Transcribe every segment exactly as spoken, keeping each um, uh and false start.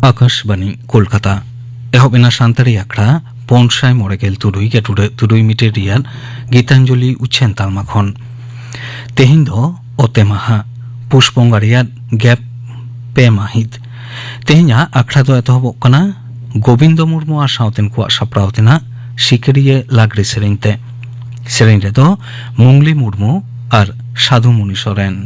ᱟᱠᱟᱥᱵᱟᱱᱤ ᱠᱳᱞᱠᱟᱛᱟ᱾ ᱮᱦᱚᱵ ᱮᱱᱟ ᱥᱟᱱᱛᱟᱲᱤ ᱟᱠᱷᱲᱟ ᱯᱩᱱ ᱥᱟᱭ ᱢᱚᱬᱮ ᱜᱮᱞ ᱛᱩᱨᱩᱭ ᱜᱮᱴᱩᱰᱟᱹᱜ ᱛᱩᱨᱩᱭ ᱢᱤᱴᱟᱨ ᱨᱮᱭᱟᱜ ᱜᱤᱛᱟᱧᱡᱚᱞᱤ ᱩᱪᱷᱟᱹᱱ ᱛᱟᱞᱢᱟ ᱠᱷᱚᱱ᱾ ᱛᱮᱦᱮᱧ ᱫᱚ ᱚᱛᱮ ᱢᱟᱦᱟ, ᱯᱩᱥ ᱵᱚᱸᱜᱟ ᱨᱮᱭᱟᱜ ᱜᱮᱞ ᱯᱮ ᱢᱟᱹᱦᱤᱛ᱾ ᱛᱮᱦᱮᱧᱟᱜ ᱟᱠᱷᱲᱟ ᱫᱚ ᱮᱛᱚᱦᱚᱵᱚᱜ ᱠᱟᱱᱟ ᱜᱳᱵᱤᱱᱫᱚ ᱢᱩᱨᱢᱩ ᱟᱨ ᱥᱟᱶᱛᱮᱱ ᱠᱚᱣᱟᱜ ᱥᱟᱯᱲᱟᱣ ᱛᱮᱱᱟᱜ ᱥᱤᱠᱟᱹᱨᱤᱭᱟᱹ ᱞᱟᱜᱽᱲᱮ ᱥᱮᱨᱮᱧ ᱛᱮ᱾ ᱥᱮᱨᱮᱧ ᱨᱮᱫᱚ ᱢᱩᱝᱞᱤ ᱢᱩᱨᱢᱩ ᱟᱨ ᱥᱟᱫᱷᱩ ᱢᱩᱱᱤ ᱥᱚᱨᱮᱱ᱾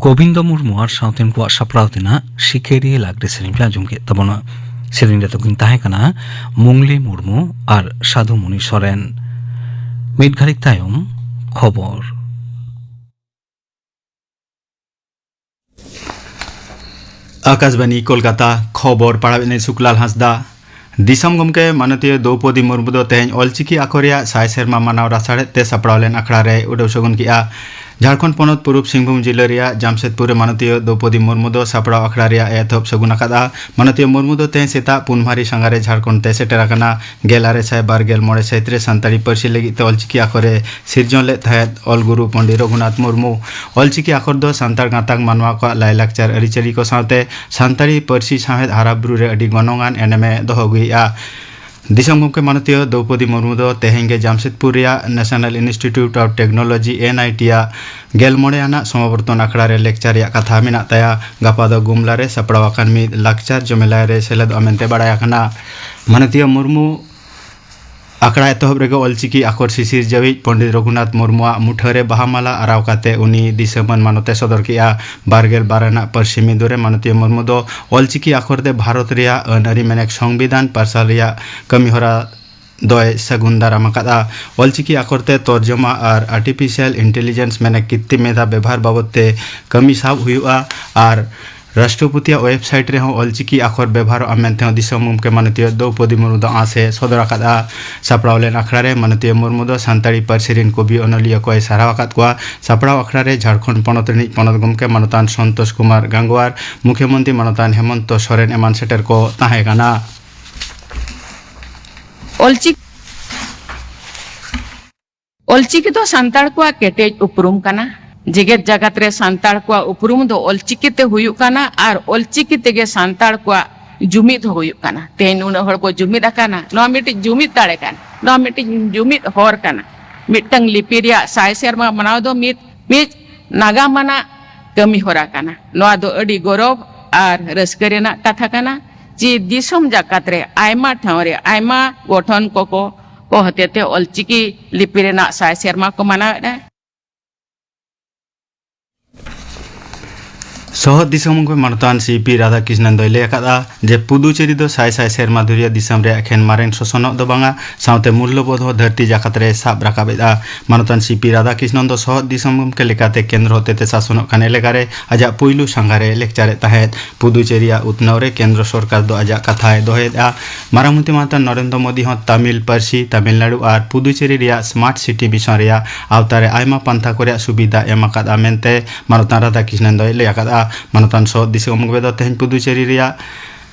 ᱜᱳᱵᱤᱱᱫᱚ ᱢᱩᱨᱢᱩ ᱟᱨ ᱥᱟᱶᱛᱮᱱ ᱠᱚᱣᱟᱜ ᱥᱟᱯᱲᱟᱣ ᱛᱮᱱᱟᱜ ᱥᱤᱠᱟᱹᱨᱤᱭᱟᱹ ᱞᱟᱜᱽᱲᱮ ᱥᱮᱨᱮᱧ ᱯᱮ ᱟᱸᱡᱚᱢ ᱠᱮᱫ ᱛᱟᱵᱚᱱᱟ᱾ ᱥᱮᱨᱮᱧ ᱨᱮ ᱛᱟᱹᱠᱤᱱ ᱛᱟᱦᱮᱸ ᱠᱟᱱᱟ ᱢᱩᱝᱞᱤ ᱢᱩᱨᱢᱩ ᱟᱨ ᱥᱟᱫᱷᱩ ᱢᱩᱱᱤ ᱥᱚᱨᱮᱱ᱾ ᱢᱤᱫ ᱜᱷᱟᱹᱲᱤᱡ ᱛᱟᱭᱚᱢ ᱠᱷᱚᱵᱚᱨ᱾ ᱟᱠᱟᱥᱵᱟᱱᱤ ᱠᱳᱞᱠᱟᱛᱟ, ᱠᱷᱚᱵᱚᱨ ᱯᱟᱲᱦᱟᱣᱮᱫ ᱟᱹᱧ ᱥᱩᱠᱞᱟᱞ ᱦᱟᱸᱥᱫᱟ᱾ ᱫᱤᱥᱚᱢ ᱜᱚᱢᱠᱮ ᱢᱟᱱᱚᱛᱤᱭᱟᱹ ᱫᱨᱚᱣᱯᱚᱫᱤ ᱢᱩᱨᱢᱩ ᱫᱚ ᱛᱮᱦᱮᱧ ᱚᱞᱪᱤᱠᱤ ᱟᱠᱷᱚᱨ ᱨᱮᱭᱟᱜ ᱥᱟᱭ ᱥᱮᱨᱢᱟ ᱢᱟᱱᱟᱣ ᱨᱟᱥᱟᱲᱦᱮᱫ ᱛᱮ ᱥᱟᱯᱲᱟᱣ ᱞᱮᱱ ᱟᱠᱷᱲᱟ ᱨᱮᱭ ᱩᱰᱟᱹᱣ ᱥᱟᱹᱜᱩᱱ ᱠᱮᱫᱼᱟ᱾ ᱡᱷᱟᱲᱠᱷᱚᱸᱰ ᱯᱚᱱᱚᱛ ᱯᱩᱨᱩᱵᱽ ᱥᱤᱝᱵᱷᱩᱢ ᱡᱤᱞᱟᱹ ᱨᱮᱭᱟᱜ ᱡᱟᱢᱥᱮᱫᱽᱯᱩᱨ ᱨᱮ ᱢᱟᱱᱚᱛᱤᱭᱟᱹ ᱫᱨᱚᱣᱯᱚᱫᱤ ᱢᱩᱨᱢᱩ ᱫᱚ ᱥᱟᱯᱲᱟᱣ ᱟᱠᱷᱲᱟ ᱨᱮᱭᱟᱜ ᱮ ᱮᱛᱚᱦᱚᱵ ᱥᱟᱹᱜᱩᱱ ᱟᱠᱟᱫᱼᱟ᱾ ᱢᱟᱱᱚᱛᱤᱭᱟᱹ ᱢᱩᱨᱢᱩ ᱫᱚ ᱛᱮᱦᱮᱧ ᱥᱮᱛᱟᱜ ᱯᱩᱱ ᱢᱟᱦᱟᱨᱤ ᱥᱟᱸᱜᱷᱟᱨ ᱨᱮ ᱡᱷᱟᱲᱠᱷᱚᱸᱰ ᱛᱮ ᱥᱮᱴᱮᱨ ᱟᱠᱟᱱᱟ᱾ ᱜᱮᱞ ᱟᱨᱮ ᱥᱟᱭ ᱵᱟᱨ ᱜᱮᱞ ᱢᱚᱬᱮ ᱥᱟᱹᱦᱤᱛ ᱨᱮ ᱥᱟᱱᱛᱟᱲᱤ ᱯᱟᱹᱨᱥᱤ ᱞᱟᱹᱜᱤᱫ ᱛᱮ ᱚᱞᱪᱤᱠᱤ ᱟᱠᱷᱚᱨ ᱮ ᱥᱤᱨᱡᱚᱱ ᱞᱮᱫ ᱛᱟᱦᱮᱸᱫ ᱚᱞ ᱜᱩᱨᱩ ᱯᱚᱱᱰᱤᱛ ᱨᱚᱜᱷᱩᱱᱟᱛᱷ ᱢᱩᱨᱢᱩ᱾ ᱚᱞᱪᱤᱠᱤ ᱟᱠᱷᱚᱨ ᱫᱚ ᱥᱟᱱᱛᱟᱲ ᱜᱟᱛᱟᱠ ᱢᱟᱱᱣᱟ ᱠᱚᱣᱟᱜ ᱞᱟᱭᱼᱞᱟᱠᱪᱟᱨ ᱟᱹᱨᱤᱪᱟᱹᱞᱤ ᱠᱚ ᱥᱟᱶᱛᱮ ᱥᱟᱱᱛᱟᱲᱤ ᱯᱟᱹᱨᱥᱤ ᱥᱟᱶᱦᱮᱫ ᱦᱟᱨᱟᱵᱩᱨᱩ ᱨᱮ ᱟᱹᱰᱤ ᱜᱚᱱᱚᱝ ᱟᱱ ᱮᱱᱮᱢᱮ ᱫᱚᱦᱚ ᱟᱹᱜᱩᱭᱮᱫᱼᱟ᱾ ᱫᱤᱥᱚᱢ ᱜᱚᱢᱠᱮ ᱢᱟᱱᱚᱛᱤᱭᱟᱹ ᱫᱨᱚᱣᱯᱚᱫᱤ ᱢᱩᱨᱢᱩ ᱫᱚ ᱛᱮᱦᱮᱧ ᱜᱮ ᱡᱟᱢᱥᱮᱫᱽᱯᱩᱨ ᱨᱮᱭᱟᱜ National Institute of Technology, NIT ᱟᱜ ᱜᱮᱞ ᱢᱚᱬᱮ ᱟᱱᱟᱜ ᱥᱚᱢᱟᱵᱚᱨᱛᱚᱱ ᱟᱠᱷᱲᱟ ᱨᱮ ᱞᱮᱠᱪᱟᱨ ᱨᱮᱭᱟᱜ ᱠᱟᱛᱷᱟ ᱢᱮᱱᱟᱜ ᱛᱟᱭᱟ᱾ ᱜᱟᱯᱟ ᱫᱚ ᱜᱩᱢᱞᱟ ᱨᱮ ᱥᱟᱯᱲᱟᱣ ᱟᱠᱟᱱ ᱢᱤᱫ ᱞᱟᱠᱪᱟᱨ ᱡᱚᱢᱮᱞᱟᱭ ᱨᱮ ᱥᱮᱞᱮᱫᱚᱜᱼᱟ ᱢᱮᱱᱛᱮ ᱵᱟᱲᱟᱭ ᱟᱠᱟᱱᱟ᱾ ᱢᱟᱱᱚᱛᱤᱭᱟᱹ ᱢᱩᱨᱢᱩ ᱟᱠᱷᱲᱟ ᱮᱛᱚᱦᱚᱵ ᱨᱮᱜᱮ ᱚᱞᱪᱤᱠᱤ ᱟᱠᱷᱚᱨ ᱥᱤᱥᱤᱨ ᱡᱟᱹᱣᱤᱡ ᱯᱚᱱᱰᱤᱛ ᱨᱚᱜᱷᱩᱱᱟᱛᱷ ᱢᱩᱨᱢᱩᱣᱟᱜ ᱢᱩᱴᱷᱟᱹᱱ ᱨᱮ ᱵᱟᱦᱟ ᱢᱟᱞᱟ ᱟᱨᱟᱣ ᱠᱟᱛᱮ ᱩᱱᱤ ᱫᱤᱥᱟᱹ ᱢᱟᱹᱱ ᱢᱟᱱᱚᱛ ᱮ ᱥᱚᱫᱚᱨ ᱠᱮᱫᱼᱟ᱾ ᱵᱟᱨ ᱜᱮᱞ ᱵᱟᱨ ᱟᱱᱟᱜ ᱯᱟᱹᱨᱥᱤ ᱢᱤᱫᱩ ᱨᱮ ᱢᱟᱱᱚᱛᱤᱭᱟᱹ ᱢᱩᱨᱢᱩ ᱫᱚ ᱚᱞᱪᱤᱠᱤ ᱟᱠᱷᱚᱨ ᱛᱮ ᱵᱷᱟᱨᱚᱛ ᱨᱮᱭᱟᱜ ᱟᱹᱱ ᱟᱹᱨᱤ ᱢᱮᱱᱮᱠ ᱥᱚᱝᱵᱤᱫᱷᱟᱱ ᱯᱟᱨᱥᱟᱞ ᱨᱮᱭᱟᱜ ᱠᱟᱹᱢᱤᱦᱚᱨᱟ ᱫᱚᱭ ᱥᱟᱹᱜᱩᱱ ᱫᱟᱨᱟᱢ ᱟᱠᱟᱫᱼᱟ᱾ ᱚᱞᱪᱤᱠᱤ ᱟᱠᱷᱚᱨ ᱛᱮ ᱛᱚᱨᱡᱚᱢᱟ ᱟᱨ Artificial Intelligence ᱢᱮᱱᱮᱠ ᱠᱤᱛᱛᱤᱢ ᱢᱮᱫᱷᱟ ᱵᱮᱵᱷᱟᱨ ᱵᱟᱵᱚᱫ ᱛᱮ ᱠᱟᱹᱢᱤ ᱥᱟᱵ ᱦᱩᱭᱩᱜᱼᱟ ᱟᱨ ᱨᱟᱥᱴᱨᱚᱯᱚᱛᱤᱭᱟᱜ ᱣᱮᱵᱥᱟᱭᱤᱴ ᱨᱮᱦᱚᱸ ᱚᱞᱪᱤᱠᱤ ᱟᱠᱷᱚᱨ ᱵᱮᱵᱷᱟᱨᱚᱜᱼᱟ ᱢᱮᱱᱛᱮ ᱦᱚᱸ ᱫᱤᱥᱚᱢ ᱜᱚᱢᱠᱮ ᱢᱟᱱᱚᱛᱤᱭᱟᱹ ᱫᱨᱚᱣᱯᱚᱫᱤ ᱢᱩᱨᱢᱩ ᱫᱚ ᱟᱸᱥ ᱮ ᱥᱚᱫᱚᱨ ᱟᱠᱟᱫᱼᱟ᱾ ᱥᱟᱯᱲᱟᱣ ᱞᱮᱱ ᱟᱠᱷᱲᱟ ᱨᱮ ᱢᱟᱱᱚᱛᱤᱭᱟᱹ ᱢᱩᱨᱢᱩ ᱫᱚ ᱥᱟᱱᱛᱟᱲᱤ ᱯᱟᱹᱨᱥᱤ ᱨᱤᱱ ᱠᱚᱵᱤ ᱚᱱᱚᱞᱤᱭᱟᱹ ᱠᱚᱭ ᱥᱟᱨᱦᱟᱣ ᱟᱠᱟᱫ ᱠᱚᱣᱟ᱾ ᱥᱟᱯᱲᱟᱣ ᱟᱠᱷᱲᱟ ᱨᱮ ᱡᱷᱟᱲᱠᱷᱚᱸᱰ ᱯᱚᱱᱚᱛ ᱨᱤᱱᱤᱡ ᱯᱚᱱᱚᱛ ᱜᱚᱢᱠᱮ ᱢᱟᱱᱚᱛᱟᱱ ᱥᱚᱱᱛᱳᱥ ᱠᱩᱢᱟᱨ ᱜᱟᱝᱜᱩᱣᱟᱨ, ᱢᱩᱠᱷᱭᱚᱢᱚᱱᱛᱨᱤ ᱢᱟᱱᱚᱛᱟᱱ ᱦᱮᱢᱚᱱᱛᱚ ᱥᱚᱨᱮᱱ ᱮᱢᱟᱱ ᱥᱮᱴᱮᱨ ᱠᱚ ᱛᱟᱦᱮᱸ ᱠᱟᱱᱟ᱾ ᱚᱞᱪᱤᱠᱤ ᱚᱞᱪᱤᱠᱤ ᱫᱚ ᱥᱟᱱᱛᱟᱲ ᱠᱚᱣᱟᱜ ᱠᱮᱴᱮᱡ ᱩᱯᱨᱩᱢ ᱠᱟᱱᱟ᱾ ᱡᱮᱜᱮᱛ ᱡᱟᱠᱟᱛ ᱨᱮ ᱥᱟᱱᱛᱟᱲ ᱠᱚᱣᱟᱜ ᱩᱯᱨᱩᱢ ᱫᱚ ᱚᱞᱪᱤᱠᱤ ᱛᱮ ᱦᱩᱭᱩᱜ ᱠᱟᱱᱟ ᱟᱨ ᱚᱞᱪᱤᱠᱤ ᱛᱮᱜᱮ ᱥᱟᱱᱛᱟᱲ ᱠᱚᱣᱟᱜ ᱡᱩᱢᱤᱫ ᱦᱚᱸ ᱦᱩᱭᱩᱜ ᱠᱟᱱᱟ᱾ ᱛᱮᱦᱮᱧ ᱱᱩᱱᱟᱹᱜ ᱦᱚᱲ ᱠᱚ ᱡᱩᱢᱤᱫ ᱟᱠᱟᱱᱟ, ᱱᱚᱣᱟ ᱢᱤᱫᱴᱤᱡ ᱡᱩᱢᱤᱫ ᱫᱟᱲᱮ ᱠᱟᱱᱟ, ᱱᱚᱣᱟ ᱢᱤᱫᱴᱤᱡ ᱡᱩᱢᱤᱫ ᱦᱚᱨ ᱠᱟᱱᱟ᱾ ᱢᱤᱫᱴᱟᱝ ᱞᱤᱯᱤ ᱨᱮᱭᱟᱜ ᱥᱟᱭ ᱥᱮᱨᱢᱟ ᱢᱟᱱᱟᱣ ᱫᱚ ᱢᱤᱫ, ᱢᱤᱫ ᱱᱟᱜᱟᱢ ᱟᱱᱟᱜ ᱠᱟᱹᱢᱤ ᱦᱚᱨᱟ ᱠᱟᱱᱟ᱾ ᱱᱚᱣᱟ ᱫᱚ ᱟᱹᱰᱤ ᱜᱚᱨᱚᱵᱽ ᱟᱨ ᱨᱟᱹᱥᱠᱟᱹ ᱨᱮᱱᱟᱜ ᱠᱟᱛᱷᱟ ᱠᱟᱱᱟ᱾ ᱡᱮ ᱫᱤᱥᱚᱢ ᱡᱟᱠᱟᱛ ᱨᱮ ᱟᱭᱢᱟ ᱴᱷᱟᱶ ᱨᱮ ᱟᱭᱢᱟ ᱜᱚᱴᱷᱚᱱ ᱠᱚᱠᱚ, ᱠᱚ ᱦᱚᱛᱮᱛᱮ ᱚᱞᱪᱤᱠᱤ ᱞᱤᱯᱤ ᱨᱮᱱᱟᱜ ᱥᱟᱭ ᱥᱮᱨᱢᱟ ᱠᱚ ᱢᱟᱱᱟᱣᱮᱫᱼᱟ᱾ ᱥᱚᱦᱚᱫ ᱫᱤᱥᱚᱢ ᱜᱚᱢᱠᱮ ᱢᱟᱱᱚᱛᱟᱱ ᱥᱤ ᱯᱤ ᱨᱟᱫᱷᱟᱠᱨᱤᱥᱱᱚᱱ ᱫᱚᱭ ᱞᱟᱹᱭ ᱟᱠᱟᱫᱼᱟ ᱡᱮ ᱯᱩᱫᱩᱪᱮᱨᱤ ᱫᱚ ᱥᱟᱭ ᱥᱟᱭ ᱥᱮᱨᱢᱟ ᱫᱷᱩᱨᱤᱭᱟᱹ ᱫᱤᱥᱚᱢ ᱨᱮᱭᱟᱜ ᱮᱠᱷᱮᱱ ᱢᱟᱨᱮᱱ ᱥᱚᱥᱚᱱᱚᱜ ᱫᱚ ᱵᱟᱝᱟ, ᱥᱟᱶᱛᱮ ᱢᱩᱞᱞᱚᱵᱳᱫᱷ ᱦᱚᱸ ᱫᱷᱟᱹᱨᱛᱤ ᱡᱟᱠᱟᱛ ᱨᱮ ᱥᱟᱵ ᱨᱟᱠᱟᱵ ᱮᱫᱼᱟ᱾ ᱢᱟᱱᱚᱛᱟᱱ ᱥᱤ ᱯᱤ ᱨᱟᱫᱷᱟᱠᱨᱤᱥᱱᱚᱱ ᱫᱚ ᱥᱚᱦᱚᱫ ᱫᱤᱥᱚᱢ ᱜᱚᱢᱠᱮ ᱞᱮᱠᱟᱛᱮ ᱠᱮᱱᱫᱨᱚ ᱦᱚᱛᱮᱛᱮ ᱥᱟᱥᱚᱱᱚᱜ ᱠᱟᱱ ᱮᱞᱟᱠᱟ ᱨᱮ ᱟᱡᱟᱜ ᱯᱩᱭᱞᱩ ᱥᱟᱸᱜᱷᱟᱨᱮ ᱞᱮᱠᱪᱟᱨᱮᱫ ᱛᱟᱦᱮᱸᱫ᱾ ᱯᱩᱫᱩᱪᱮᱨᱤᱭᱟᱜ ᱩᱛᱱᱟᱹᱣ ᱨᱮ ᱠᱮᱱᱫᱨᱚ ᱥᱚᱨᱠᱟᱨ ᱫᱚ ᱟᱡᱟᱜ ᱠᱟᱛᱷᱟᱭ ᱫᱚᱦᱚᱭᱮᱫᱼᱟ᱾ ᱢᱟᱨᱟᱝ ᱢᱚᱱᱛᱨᱤ ᱢᱟᱱᱚᱛᱟᱱ ᱱᱚᱨᱮᱱᱫᱨᱚ ᱢᱳᱫᱤ ᱦᱚᱸ ᱛᱟᱢᱤᱞ ᱯᱟᱹᱨᱥᱤ, ᱛᱟᱢᱤᱞᱱᱟᱲᱩ ᱟᱨ ᱯᱩᱫᱩᱪᱮᱨᱤ ᱨᱮᱭᱟᱜ ᱥᱢᱟᱨᱴ ᱥᱤᱴᱤ ᱢᱤᱥᱚᱱ ᱨᱮᱭᱟᱜ ᱟᱣᱛᱟ ᱨᱮ ᱟᱭᱢᱟ ᱯᱟᱱᱛᱷᱟ ᱠᱚ ᱨᱮᱭᱟᱜ ᱥᱩᱵᱤᱫᱷᱟ ᱮᱢ ᱟᱠᱟᱫᱼᱟ ᱢᱮᱱᱛᱮ ᱢᱟᱱᱚᱛᱟᱱ ᱨᱟᱫᱷᱟᱠᱨᱤᱥᱱᱚᱱ ᱫᱚᱭ ᱞᱟᱹᱭ ᱟᱠᱟᱫᱼᱟ᱾ ᱢᱟᱱᱚᱛᱟᱱ ᱥᱚᱦᱚᱫ ᱫᱤᱥᱚᱢ ᱜᱚᱢᱠᱮ ᱫᱚ ᱛᱮᱦᱮᱧ ᱯᱩᱫᱩᱪᱮᱨᱤ ᱨᱮᱭᱟᱜ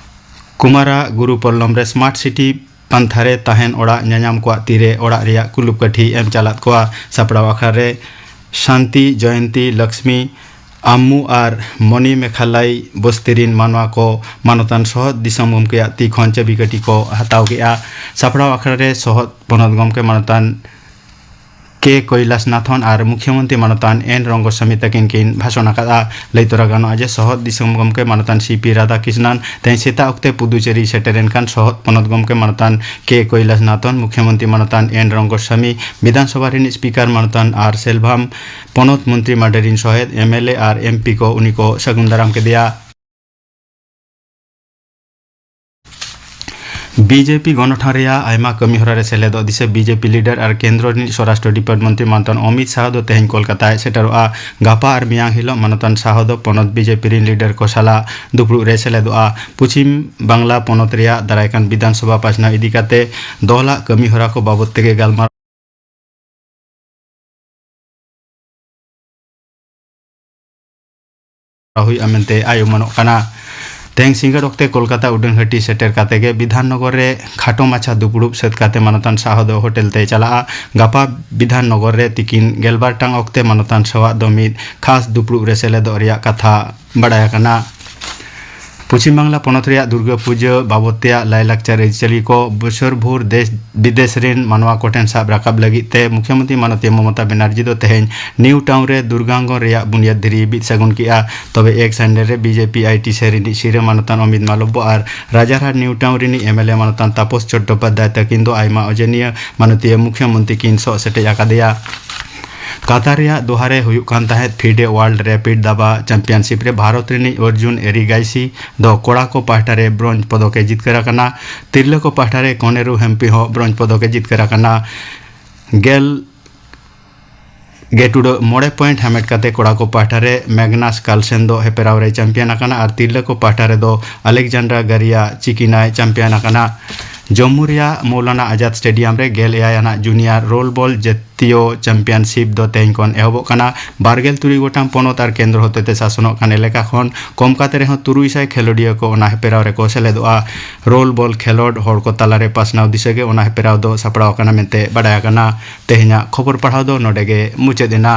ᱠᱩᱢᱟᱨᱟ ᱜᱩᱨᱩ ᱯᱚᱞᱞᱚᱢ ᱨᱮ ᱥᱢᱟᱨᱴ ᱥᱤᱴᱤ ᱯᱟᱱᱛᱷᱟ ᱨᱮ ᱛᱟᱦᱮᱱ ᱚᱲᱟᱜ ᱧᱟᱧᱟᱢ ᱠᱚᱣᱟᱜ ᱛᱤᱨᱮ ᱚᱲᱟᱜ ᱨᱮᱭᱟᱜ ᱠᱩᱞᱩᱯ ᱠᱟᱹᱴᱷᱤ ᱮᱢ ᱪᱟᱞᱟᱫ ᱠᱚᱣᱟ᱾ ᱥᱟᱯᱲᱟᱣ ᱟᱠᱷᱲᱟ ᱨᱮ ᱥᱟᱱᱛᱤ ᱡᱚᱭᱚᱱᱛᱤ ᱞᱚᱠᱥᱢᱤ ᱟᱢᱢᱩ ᱟᱨ ᱢᱚᱱᱤ ᱢᱮᱠᱷᱟᱞᱟᱭ ᱵᱚᱥᱛᱤ ᱨᱤᱱ ᱢᱟᱱᱣᱟ ᱠᱚ ᱢᱟᱱᱚᱛᱟᱱ ᱥᱚᱦᱚᱫ ᱫᱤᱥᱚᱢ ᱜᱚᱢᱠᱮᱭᱟᱜ ᱛᱤ ᱠᱷᱚᱱ ᱪᱟᱹᱵᱤ ᱠᱟᱹᱴᱷᱤ ᱠᱚ ᱦᱟᱛᱟᱣ ᱠᱮᱫᱼᱟ᱾ ᱥᱟᱯᱲᱟᱣ ᱟᱠᱷᱲᱟ ᱨᱮ ᱥᱚᱦᱚᱫ ᱯᱚᱱᱚᱛ ᱜᱚᱢᱠᱮ ᱢᱟᱱᱚᱛᱟᱱ ᱠᱮ ᱠᱳᱭᱞᱟᱥᱱᱟᱛᱷᱚᱱ ᱟᱨ ᱢᱩᱠᱷᱭᱚᱢᱚᱱᱛᱨᱤ ᱢᱟᱱᱚᱛᱟᱱ ᱮᱱ ᱨᱚᱝᱜᱚᱥᱟᱢᱤ ᱛᱟᱹᱠᱤᱱ ᱠᱤᱱ ᱵᱷᱟᱥᱚᱱ ᱟᱠᱟᱫᱼᱟ᱾ ᱞᱟᱹᱭ ᱛᱚᱨᱟ ᱜᱟᱱᱚᱜᱼᱟ ᱡᱮ ᱥᱚᱦᱚᱫ ᱫᱤᱥᱚᱢ ᱜᱚᱢᱠᱮ ᱢᱟᱱᱚᱛᱟᱱ ᱥᱤ ᱯᱤ ᱨᱟᱫᱷᱟᱠᱨᱤᱥᱱᱟᱱ ᱛᱮᱦᱮᱧ ᱥᱮᱛᱟᱜ ᱚᱠᱛᱮ ᱯᱩᱫᱩᱪᱮᱨᱤ ᱥᱮᱴᱮᱨᱮᱱ ᱠᱷᱟᱱ ᱥᱚᱦᱚᱫ ᱯᱚᱱᱚᱛ ᱜᱚᱢᱠᱮ ᱢᱟᱱᱚᱛᱟᱱ ᱠᱮ ᱠᱳᱭᱞᱟᱥᱱᱟᱛᱷᱚᱱ, ᱢᱩᱠᱷᱭᱚᱢᱚᱱᱛᱨᱤ ᱢᱟᱱᱚᱛᱟᱱ ᱮᱱ ᱨᱚᱝᱜᱚᱥᱟᱢᱤ, ᱵᱤᱫᱷᱟᱱ ᱥᱚᱵᱷᱟ ᱨᱤᱱᱤᱡ ᱥᱯᱤᱠᱟᱨ ᱢᱟᱱᱚᱛᱟᱱ ᱟᱨ ᱥᱮᱞᱵᱷᱟᱢ, ᱯᱚᱱᱚᱛ ᱢᱚᱱᱛᱨᱤ ᱢᱟᱰᱮᱨ ᱨᱤᱱ ᱥᱚᱦᱮᱫ, M L A R M P ᱠᱚ ᱩᱱᱤ ᱠᱚ ᱥᱟᱹᱜᱩᱱ ᱫᱟᱨᱟᱢ ᱠᱮᱫᱮᱭᱟ᱾ ᱵᱤ ᱡᱮ ᱯᱤ ᱜᱚᱱᱚᱴᱷᱚᱱ ᱨᱮᱭᱟᱜ ᱟᱭᱢᱟ ᱠᱟᱹᱢᱤ ᱦᱚᱨᱟ ᱨᱮ ᱥᱮᱞᱮᱫᱚᱜ ᱫᱤᱥᱟᱹ ᱵᱤ ᱡᱮ ᱯᱤ ᱞᱤᱰᱟᱨ ᱟᱨ ᱠᱮᱱᱫᱨᱚ ᱨᱤᱱᱤᱡ ᱥᱚᱨᱟᱥᱴᱨᱚ ᱰᱤᱯᱟᱨᱴ ᱢᱚᱱᱛᱨᱤ ᱢᱟᱱᱚᱛᱟᱱ ᱚᱢᱤᱛ ᱥᱟᱦᱟ ᱫᱚ ᱛᱮᱦᱮᱧ ᱠᱳᱞᱠᱟᱛᱟᱭ ᱥᱮᱴᱮᱨᱚᱜᱼᱟ᱾ ᱜᱟᱯᱟ ᱟᱨ ᱢᱮᱭᱟᱝ ᱦᱤᱞᱳᱜ ᱢᱟᱱᱚᱛᱟᱱ ᱥᱟᱦᱟ ᱫᱚ ᱯᱚᱱᱚᱛ ᱵᱤ ᱡᱮ ᱯᱤ ᱨᱤᱱ ᱞᱤᱰᱟᱨ ᱠᱚ ᱥᱟᱞᱟᱜ ᱫᱩᱯᱲᱩᱵ ᱨᱮ ᱥᱮᱞᱮᱫᱚᱜᱼᱟ᱾ ᱯᱚᱪᱷᱤᱢ ᱵᱟᱝᱞᱟ ᱯᱚᱱᱚᱛ ᱨᱮᱭᱟᱜ ᱫᱟᱨᱟᱭ ᱠᱟᱱ ᱵᱤᱫᱷᱟᱱ ᱥᱚᱵᱷᱟ ᱯᱟᱥᱱᱟᱣ ᱤᱫᱤ ᱠᱟᱛᱮ ᱫᱚᱞᱟᱜ ᱠᱟᱹᱢᱤ ᱦᱚᱨᱟ ᱠᱚ ᱵᱟᱵᱚᱛ ᱛᱮᱜᱮ ᱜᱟᱞᱢᱟᱨᱟᱣ ᱦᱩᱭᱩᱜᱼᱟ ᱢᱮᱱᱛᱮ ᱟᱭ ᱩᱢᱟᱹᱱᱚᱜ ᱠᱟᱱᱟ᱾ ᱛᱮᱦᱮᱧ ᱥᱤᱸᱜᱟᱹᱲ ᱚᱠᱛᱮ ᱠᱳᱞᱠᱟᱛᱟ ᱩᱰᱟᱹᱱ ᱜᱷᱟᱹᱴᱤ ᱥᱮᱴᱮᱨ ᱠᱟᱛᱮ ᱜᱮ ᱵᱤᱫᱷᱟᱱ ᱱᱚᱜᱚᱨ ᱨᱮ ᱠᱷᱟᱴᱚ ᱢᱟᱪᱷᱟ ᱫᱩᱯᱲᱩᱵ ᱥᱟᱹᱛ ᱠᱟᱛᱮ ᱢᱟᱱᱚᱛᱟᱱ ᱥᱟᱦᱚ ᱫᱚ ᱦᱳᱴᱮᱞ ᱛᱮᱭ ᱪᱟᱞᱟᱜᱼᱟ᱾ ᱜᱟᱯᱟ ᱵᱤᱫᱷᱟᱱ ᱱᱚᱜᱚᱨ ᱨᱮ ᱛᱤᱠᱤᱱ ᱜᱮᱞᱵᱟᱨ ᱴᱟᱲᱟᱝ ᱚᱠᱛᱮ ᱢᱟᱱᱚᱛᱟᱱ ᱥᱟᱦᱚᱣᱟᱜ ᱫᱚ ᱢᱤᱫ ᱠᱷᱟᱥ ᱫᱩᱯᱲᱩᱵ ᱨᱮ ᱥᱮᱞᱮᱫᱚᱜ ᱨᱮᱭᱟᱜ ᱠᱟᱛᱷᱟ ᱵᱟᱰᱟᱭ ᱟᱠᱟᱱᱟ᱾ ᱯᱚᱪᱷᱤᱢ ᱵᱟᱝᱞᱟ ᱯᱚᱱᱚᱛ ᱨᱮᱭᱟᱜ ᱫᱩᱨᱜᱟᱹ ᱯᱩᱡᱟᱹ ᱵᱟᱵᱚᱛ ᱛᱮᱭᱟᱜ ᱞᱟᱭᱼᱞᱟᱠᱪᱟᱨ ᱟᱹᱨᱤᱪᱟᱹᱞᱤ ᱠᱚ ᱵᱚᱪᱷᱚᱨ ᱵᱷᱳᱨ ᱫᱮᱥ ᱵᱤᱫᱮᱥ ᱨᱮᱱ ᱢᱟᱱᱣᱟ ᱠᱚᱴᱷᱮᱱ ᱥᱟᱵ ᱨᱟᱠᱟᱵ ᱞᱟᱹᱜᱤᱫ ᱛᱮ ᱢᱩᱠᱷᱭᱚᱢᱚᱱᱛᱨᱤ ᱢᱟᱱᱚᱛᱤᱭᱟᱹ ᱢᱚᱢᱚᱛᱟ ᱵᱮᱱᱟᱨᱡᱤ ᱫᱚ ᱛᱮᱦᱮᱧ ᱱᱤᱭᱩ ᱴᱟᱣᱩᱱ ᱨᱮ ᱫᱩᱨᱜᱟᱝᱜᱚᱱ ᱨᱮᱭᱟᱜ ᱵᱩᱱᱤᱭᱟᱹᱫ ᱫᱷᱤᱨᱤ ᱵᱤᱫ ᱥᱟᱹᱜᱩᱱ ᱠᱮᱫᱼᱟ᱾ ᱛᱚᱵᱮ ᱮᱠ ᱥᱟᱱᱰᱮ ᱨᱮ B J P I T ᱥᱮᱞ ᱨᱤᱱᱤᱡ ᱥᱤᱨᱟᱹ ᱢᱟᱱᱚᱛᱟᱱ ᱚᱢᱤᱛ ᱢᱟᱞᱚᱵᱽᱵᱚ ᱟᱨ ᱨᱟᱡᱟᱨᱦᱟᱴ ᱱᱤᱭᱩ ᱴᱟᱣᱩᱱ ᱨᱤᱱᱤᱡ ᱮᱢ ᱮᱞ ᱮ ᱢᱟᱱᱚᱛᱟᱱ ᱛᱟᱯᱚᱥ ᱪᱚᱴᱴᱳᱯᱟᱫᱽᱫᱷᱟᱭ ᱛᱟᱹᱠᱤᱱ ᱫᱚ ᱟᱭᱢᱟ ᱚᱡᱮ ᱱᱤᱭᱟᱹ ᱢᱟᱱᱚᱛᱤᱭᱟᱹ ᱢᱩᱠᱷᱭᱚᱢᱚᱱᱛᱨᱤ ᱠᱤᱱ ᱥᱚᱜ ᱥᱮᱴᱮᱡ ᱟᱠᱟᱫᱮᱭᱟ᱾ ᱠᱟᱛᱟᱨ ᱨᱮᱭᱟᱜ ᱫᱳᱦᱟ ᱨᱮ ᱦᱩᱭᱩᱜ ᱠᱟᱱ ᱛᱟᱦᱮᱸᱫ ᱯᱷᱤᱰᱮ ᱣᱟᱨᱞᱰ ᱨᱮᱯᱤᱰ ᱫᱟᱵᱟ ᱪᱟᱢᱯᱤᱭᱟᱱᱥᱤᱯ ᱨᱮ ᱵᱷᱟᱨᱚᱛ ᱨᱤᱱᱤᱡ ᱚᱨᱡᱩᱱ ᱮᱨᱤᱜᱟᱭᱥᱤ ᱫᱚ ᱠᱚᱲᱟ ᱠᱚ ᱯᱟᱦᱴᱟ ᱨᱮ ᱵᱨᱚᱧᱡᱽ ᱯᱚᱫᱚᱠ ᱮ ᱡᱤᱛᱠᱟᱹᱨ ᱟᱠᱟᱱᱟ᱾ ᱛᱤᱨᱞᱟᱹ ᱠᱚ ᱯᱟᱦᱴᱟ ᱨᱮ ᱠᱚᱱᱮᱨᱩ ᱦᱮᱢᱯᱤ ᱦᱚᱸ ᱵᱨᱚᱧᱡᱽ ᱯᱚᱫᱚᱠ ᱮ ᱡᱤᱛᱠᱟᱹᱨ ᱟᱠᱟᱱᱟ᱾ ᱜᱮᱞ ᱜᱮ ᱴᱩᱰᱟᱹᱜ ᱢᱚᱬᱮ ᱯᱚᱭᱮᱱᱴ ᱦᱟᱢᱮᱴ ᱠᱟᱛᱮ ᱠᱚᱲᱟ ᱠᱚ ᱯᱟᱦᱴᱟ ᱨᱮ ᱢᱮᱜᱽᱱᱟᱥ ᱠᱟᱞᱥᱮᱱ ᱫᱚ ᱦᱮᱯᱮᱨᱟᱣ ᱨᱮᱭ ᱪᱟᱢᱯᱤᱭᱟᱱ ᱟᱠᱟᱱᱟ ᱟᱨ ᱛᱤᱨᱞᱟᱹ ᱠᱚ ᱯᱟᱦᱴᱟ ᱨᱮᱫᱚ ᱟᱞᱮᱠᱡᱟᱱᱰᱨᱟ ᱜᱟᱨᱤᱭᱟ ᱪᱤᱠᱤᱱᱟᱭ ᱪᱟᱢᱯᱤᱭᱟᱱ ᱟᱠᱟᱱᱟ᱾ ᱡᱚᱢᱢᱩ ᱨᱮᱭᱟᱜ ᱢᱚᱣᱞᱟᱱᱟ ᱟᱡᱟᱫ ᱥᱴᱮᱰᱤᱭᱟᱢ ᱨᱮ ᱜᱮᱞ ᱮᱭᱟᱭ ᱟᱱᱟᱜ ᱡᱩᱱᱤᱭᱟᱨ ᱨᱳᱞ ᱵᱚᱞ ᱡᱟᱹᱛᱤᱭᱚ ᱪᱟᱢᱯᱤᱭᱟᱱᱥᱤᱯ ᱫᱚ ᱛᱮᱦᱮᱧ ᱠᱷᱚᱱ ᱮᱦᱚᱵᱚᱜ ᱠᱟᱱᱟ᱾ ᱵᱟᱨᱜᱮᱞ ᱛᱩᱨᱩᱭ ᱜᱚᱴᱟᱝ ᱯᱚᱱᱚᱛ ᱟᱨ ᱠᱮᱱᱫᱨᱚ ᱦᱚᱛᱮᱛᱮ ᱥᱟᱥᱚᱱᱚᱜ ᱠᱟᱱ ᱮᱞᱟᱠᱟ ᱠᱷᱚᱱ ᱠᱚᱢ ᱠᱟᱛᱮ ᱨᱮᱦᱚᱸ ᱛᱩᱨᱩᱭ ᱥᱟᱭ ᱠᱷᱮᱞᱳᱰᱤᱭᱟᱹ ᱠᱚ ᱚᱱᱟ ᱦᱮᱯᱮᱨᱟᱣ ᱨᱮᱠᱚ ᱥᱮᱞᱮᱫᱚᱜᱼᱟ᱾ ᱨᱳᱞ ᱵᱚᱞ ᱠᱷᱮᱞᱳᱰ ᱦᱚᱲ ᱠᱚ ᱛᱟᱞᱟᱨᱮ ᱯᱟᱥᱱᱟᱣ ᱫᱤᱥᱟᱹ ᱜᱮ ᱚᱱᱟ ᱦᱮᱯᱮᱨᱟᱣ ᱫᱚ ᱥᱟᱯᱲᱟᱣ ᱟᱠᱟᱱᱟ ᱢᱮᱱᱛᱮ ᱵᱟᱰᱟᱭ ᱟᱠᱟᱱᱟ᱾ ᱛᱮᱦᱮᱧᱟᱜ ᱠᱷᱚᱵᱚᱨ ᱯᱟᱲᱦᱟᱣ ᱫᱚ ᱱᱚᱰᱮ ᱜᱮ ᱢᱩᱪᱟᱹᱫ ᱮᱱᱟ᱾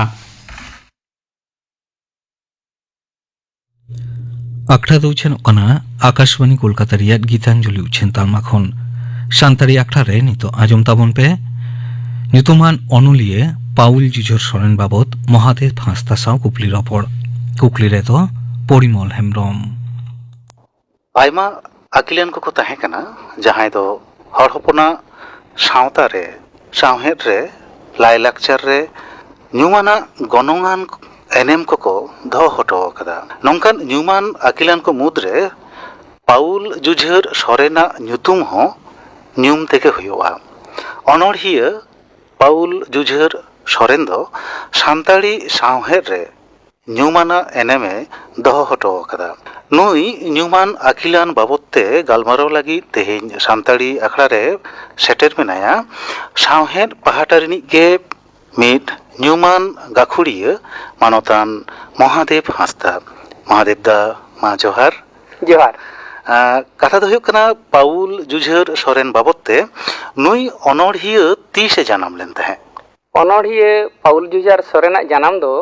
ᱟᱠᱷᱲᱟ ᱫᱚ ᱩᱪᱷᱟᱹᱱᱚᱜ ᱠᱟᱱᱟ ᱟᱠᱟᱥᱵᱟᱱᱤ ᱠᱳᱞᱠᱟᱛᱟ ᱨᱮᱭᱟᱜ ᱜᱤᱛᱟᱧᱡᱚᱞᱤ ᱩᱪᱷᱟᱹᱱ ᱛᱟᱞᱢᱟ ᱠᱷᱚᱱ᱾ ᱥᱟᱱᱛᱟᱲᱤ ᱟᱠᱷᱲᱟ ᱨᱮ ᱱᱤᱛᱚᱜ ᱟᱸᱡᱚᱢ ᱛᱟᱵᱚᱱ ᱯᱮ ᱧᱩᱛᱩᱢᱟᱱ ᱚᱱᱚᱞᱤᱭᱟᱹ ᱯᱟᱣᱩᱞ ᱡᱩᱡᱷᱟᱹᱨ ᱥᱚᱨᱮᱱ ᱵᱟᱵᱚᱛ ᱢᱚᱦᱟᱫᱮᱵ ᱦᱟᱸᱥᱫᱟ ᱥᱟᱶ ᱠᱩᱠᱞᱤ ᱨᱚᱯᱚᱲ᱾ ᱠᱩᱠᱞᱤ ᱨᱮᱫᱚ ᱯᱚᱨᱤᱢᱚᱞ ᱦᱮᱢᱵᱨᱚᱢ᱾ ᱟᱭᱢᱟ ᱟᱹᱠᱤᱞᱟᱱ ᱠᱚᱠᱚ ᱛᱟᱦᱮᱸ ᱠᱟᱱᱟ, ᱡᱟᱦᱟᱸᱭ ᱫᱚ ᱦᱚᱲ ᱦᱚᱯᱚᱱᱟᱜ ᱥᱟᱶᱛᱟ ᱨᱮ, ᱥᱟᱶᱦᱮᱫ ᱨᱮ, ᱞᱟᱭᱼᱞᱟᱠᱪᱟᱨ ᱨᱮ ᱧᱩᱢᱟᱱᱟᱜ ᱜᱚᱱᱚᱝᱟᱱ ᱮᱱᱮᱢ ᱠᱚᱠᱚ ᱫᱚᱦᱚ ᱦᱚᱴᱚ ᱟᱠᱟᱫᱟ᱾ ᱱᱚᱝᱠᱟᱱ ᱧᱩᱢᱟᱱ ᱟᱹᱠᱤᱞᱟᱱ ᱠᱚ ᱢᱩᱫᱽᱨᱮ ᱯᱟᱣᱩᱞ ᱡᱩᱡᱷᱟᱹᱨ ᱥᱚᱨᱮᱱᱟᱜ ᱧᱩᱛᱩᱢ ᱦᱚᱸ ᱧᱩᱢ ᱛᱮᱜᱮ ᱦᱩᱭᱩᱜᱼᱟ᱾ ᱚᱱᱚᱬᱦᱤᱭᱟᱹ ᱯᱟᱣᱩᱞ ᱡᱩᱡᱷᱟᱹᱨ ᱥᱚᱨᱮᱱ ᱫᱚ ᱥᱟᱱᱛᱟᱲᱤ ᱥᱟᱶᱦᱮᱫ ᱨᱮ ᱧᱩᱢᱟᱱᱟᱜ ᱮᱱᱮᱢᱮ ᱫᱚᱦᱚ ᱦᱚᱴᱚ ᱟᱠᱟᱫᱟ᱾ ᱱᱩᱭ ᱧᱩᱢᱟᱱ ᱟᱹᱠᱤᱞᱟᱱ ᱵᱟᱵᱚᱫ ᱛᱮ ᱜᱟᱞᱢᱟᱨᱟᱣ ᱞᱟᱹᱜᱤᱫ ᱛᱮᱦᱮᱧ ᱥᱟᱱᱛᱟᱲᱤ ᱟᱠᱷᱲᱟ ᱨᱮ ᱥᱮᱴᱮᱨ ᱢᱮᱱᱟᱭᱟ ᱥᱟᱶᱦᱮᱫ ᱯᱟᱦᱴᱟ ᱨᱤᱱᱤᱡ ᱜᱮ ᱢᱤᱫ ᱧᱩᱢᱟᱱ ᱜᱟᱹᱠᱷᱩᱲᱤᱭᱟᱹ ᱢᱟᱱᱚᱛᱟᱱ ᱢᱚᱦᱟᱫᱮᱵ ᱦᱟᱸᱥᱫᱟ᱾ ᱢᱚᱦᱟᱫᱮᱵ ᱫᱟ, ᱢᱟ ᱡᱚᱦᱟᱨ᱾ ᱡᱚᱦᱟᱨ᱾ ᱟᱸ, ᱠᱟᱛᱷᱟ ᱫᱚ ᱦᱩᱭᱩᱜ ᱠᱟᱱᱟ, ᱯᱟᱣᱩᱞ ᱡᱩᱡᱷᱟᱹᱨ ᱥᱚᱨᱮᱱ ᱵᱟᱵᱚᱫ ᱛᱮ ᱱᱩᱭ ᱚᱱᱚᱬᱦᱤᱭᱟᱹ ᱛᱤᱥᱮ ᱡᱟᱱᱟᱢ ᱞᱮᱱ ᱛᱟᱦᱮᱸᱫ? ᱚᱱᱚᱬᱦᱤᱭᱟᱹ ᱯᱟᱣᱩᱞ ᱡᱩᱡᱷᱟᱹᱨ ᱥᱚᱨᱮᱱᱟᱜ ᱡᱟᱱᱟᱢ ᱫᱚ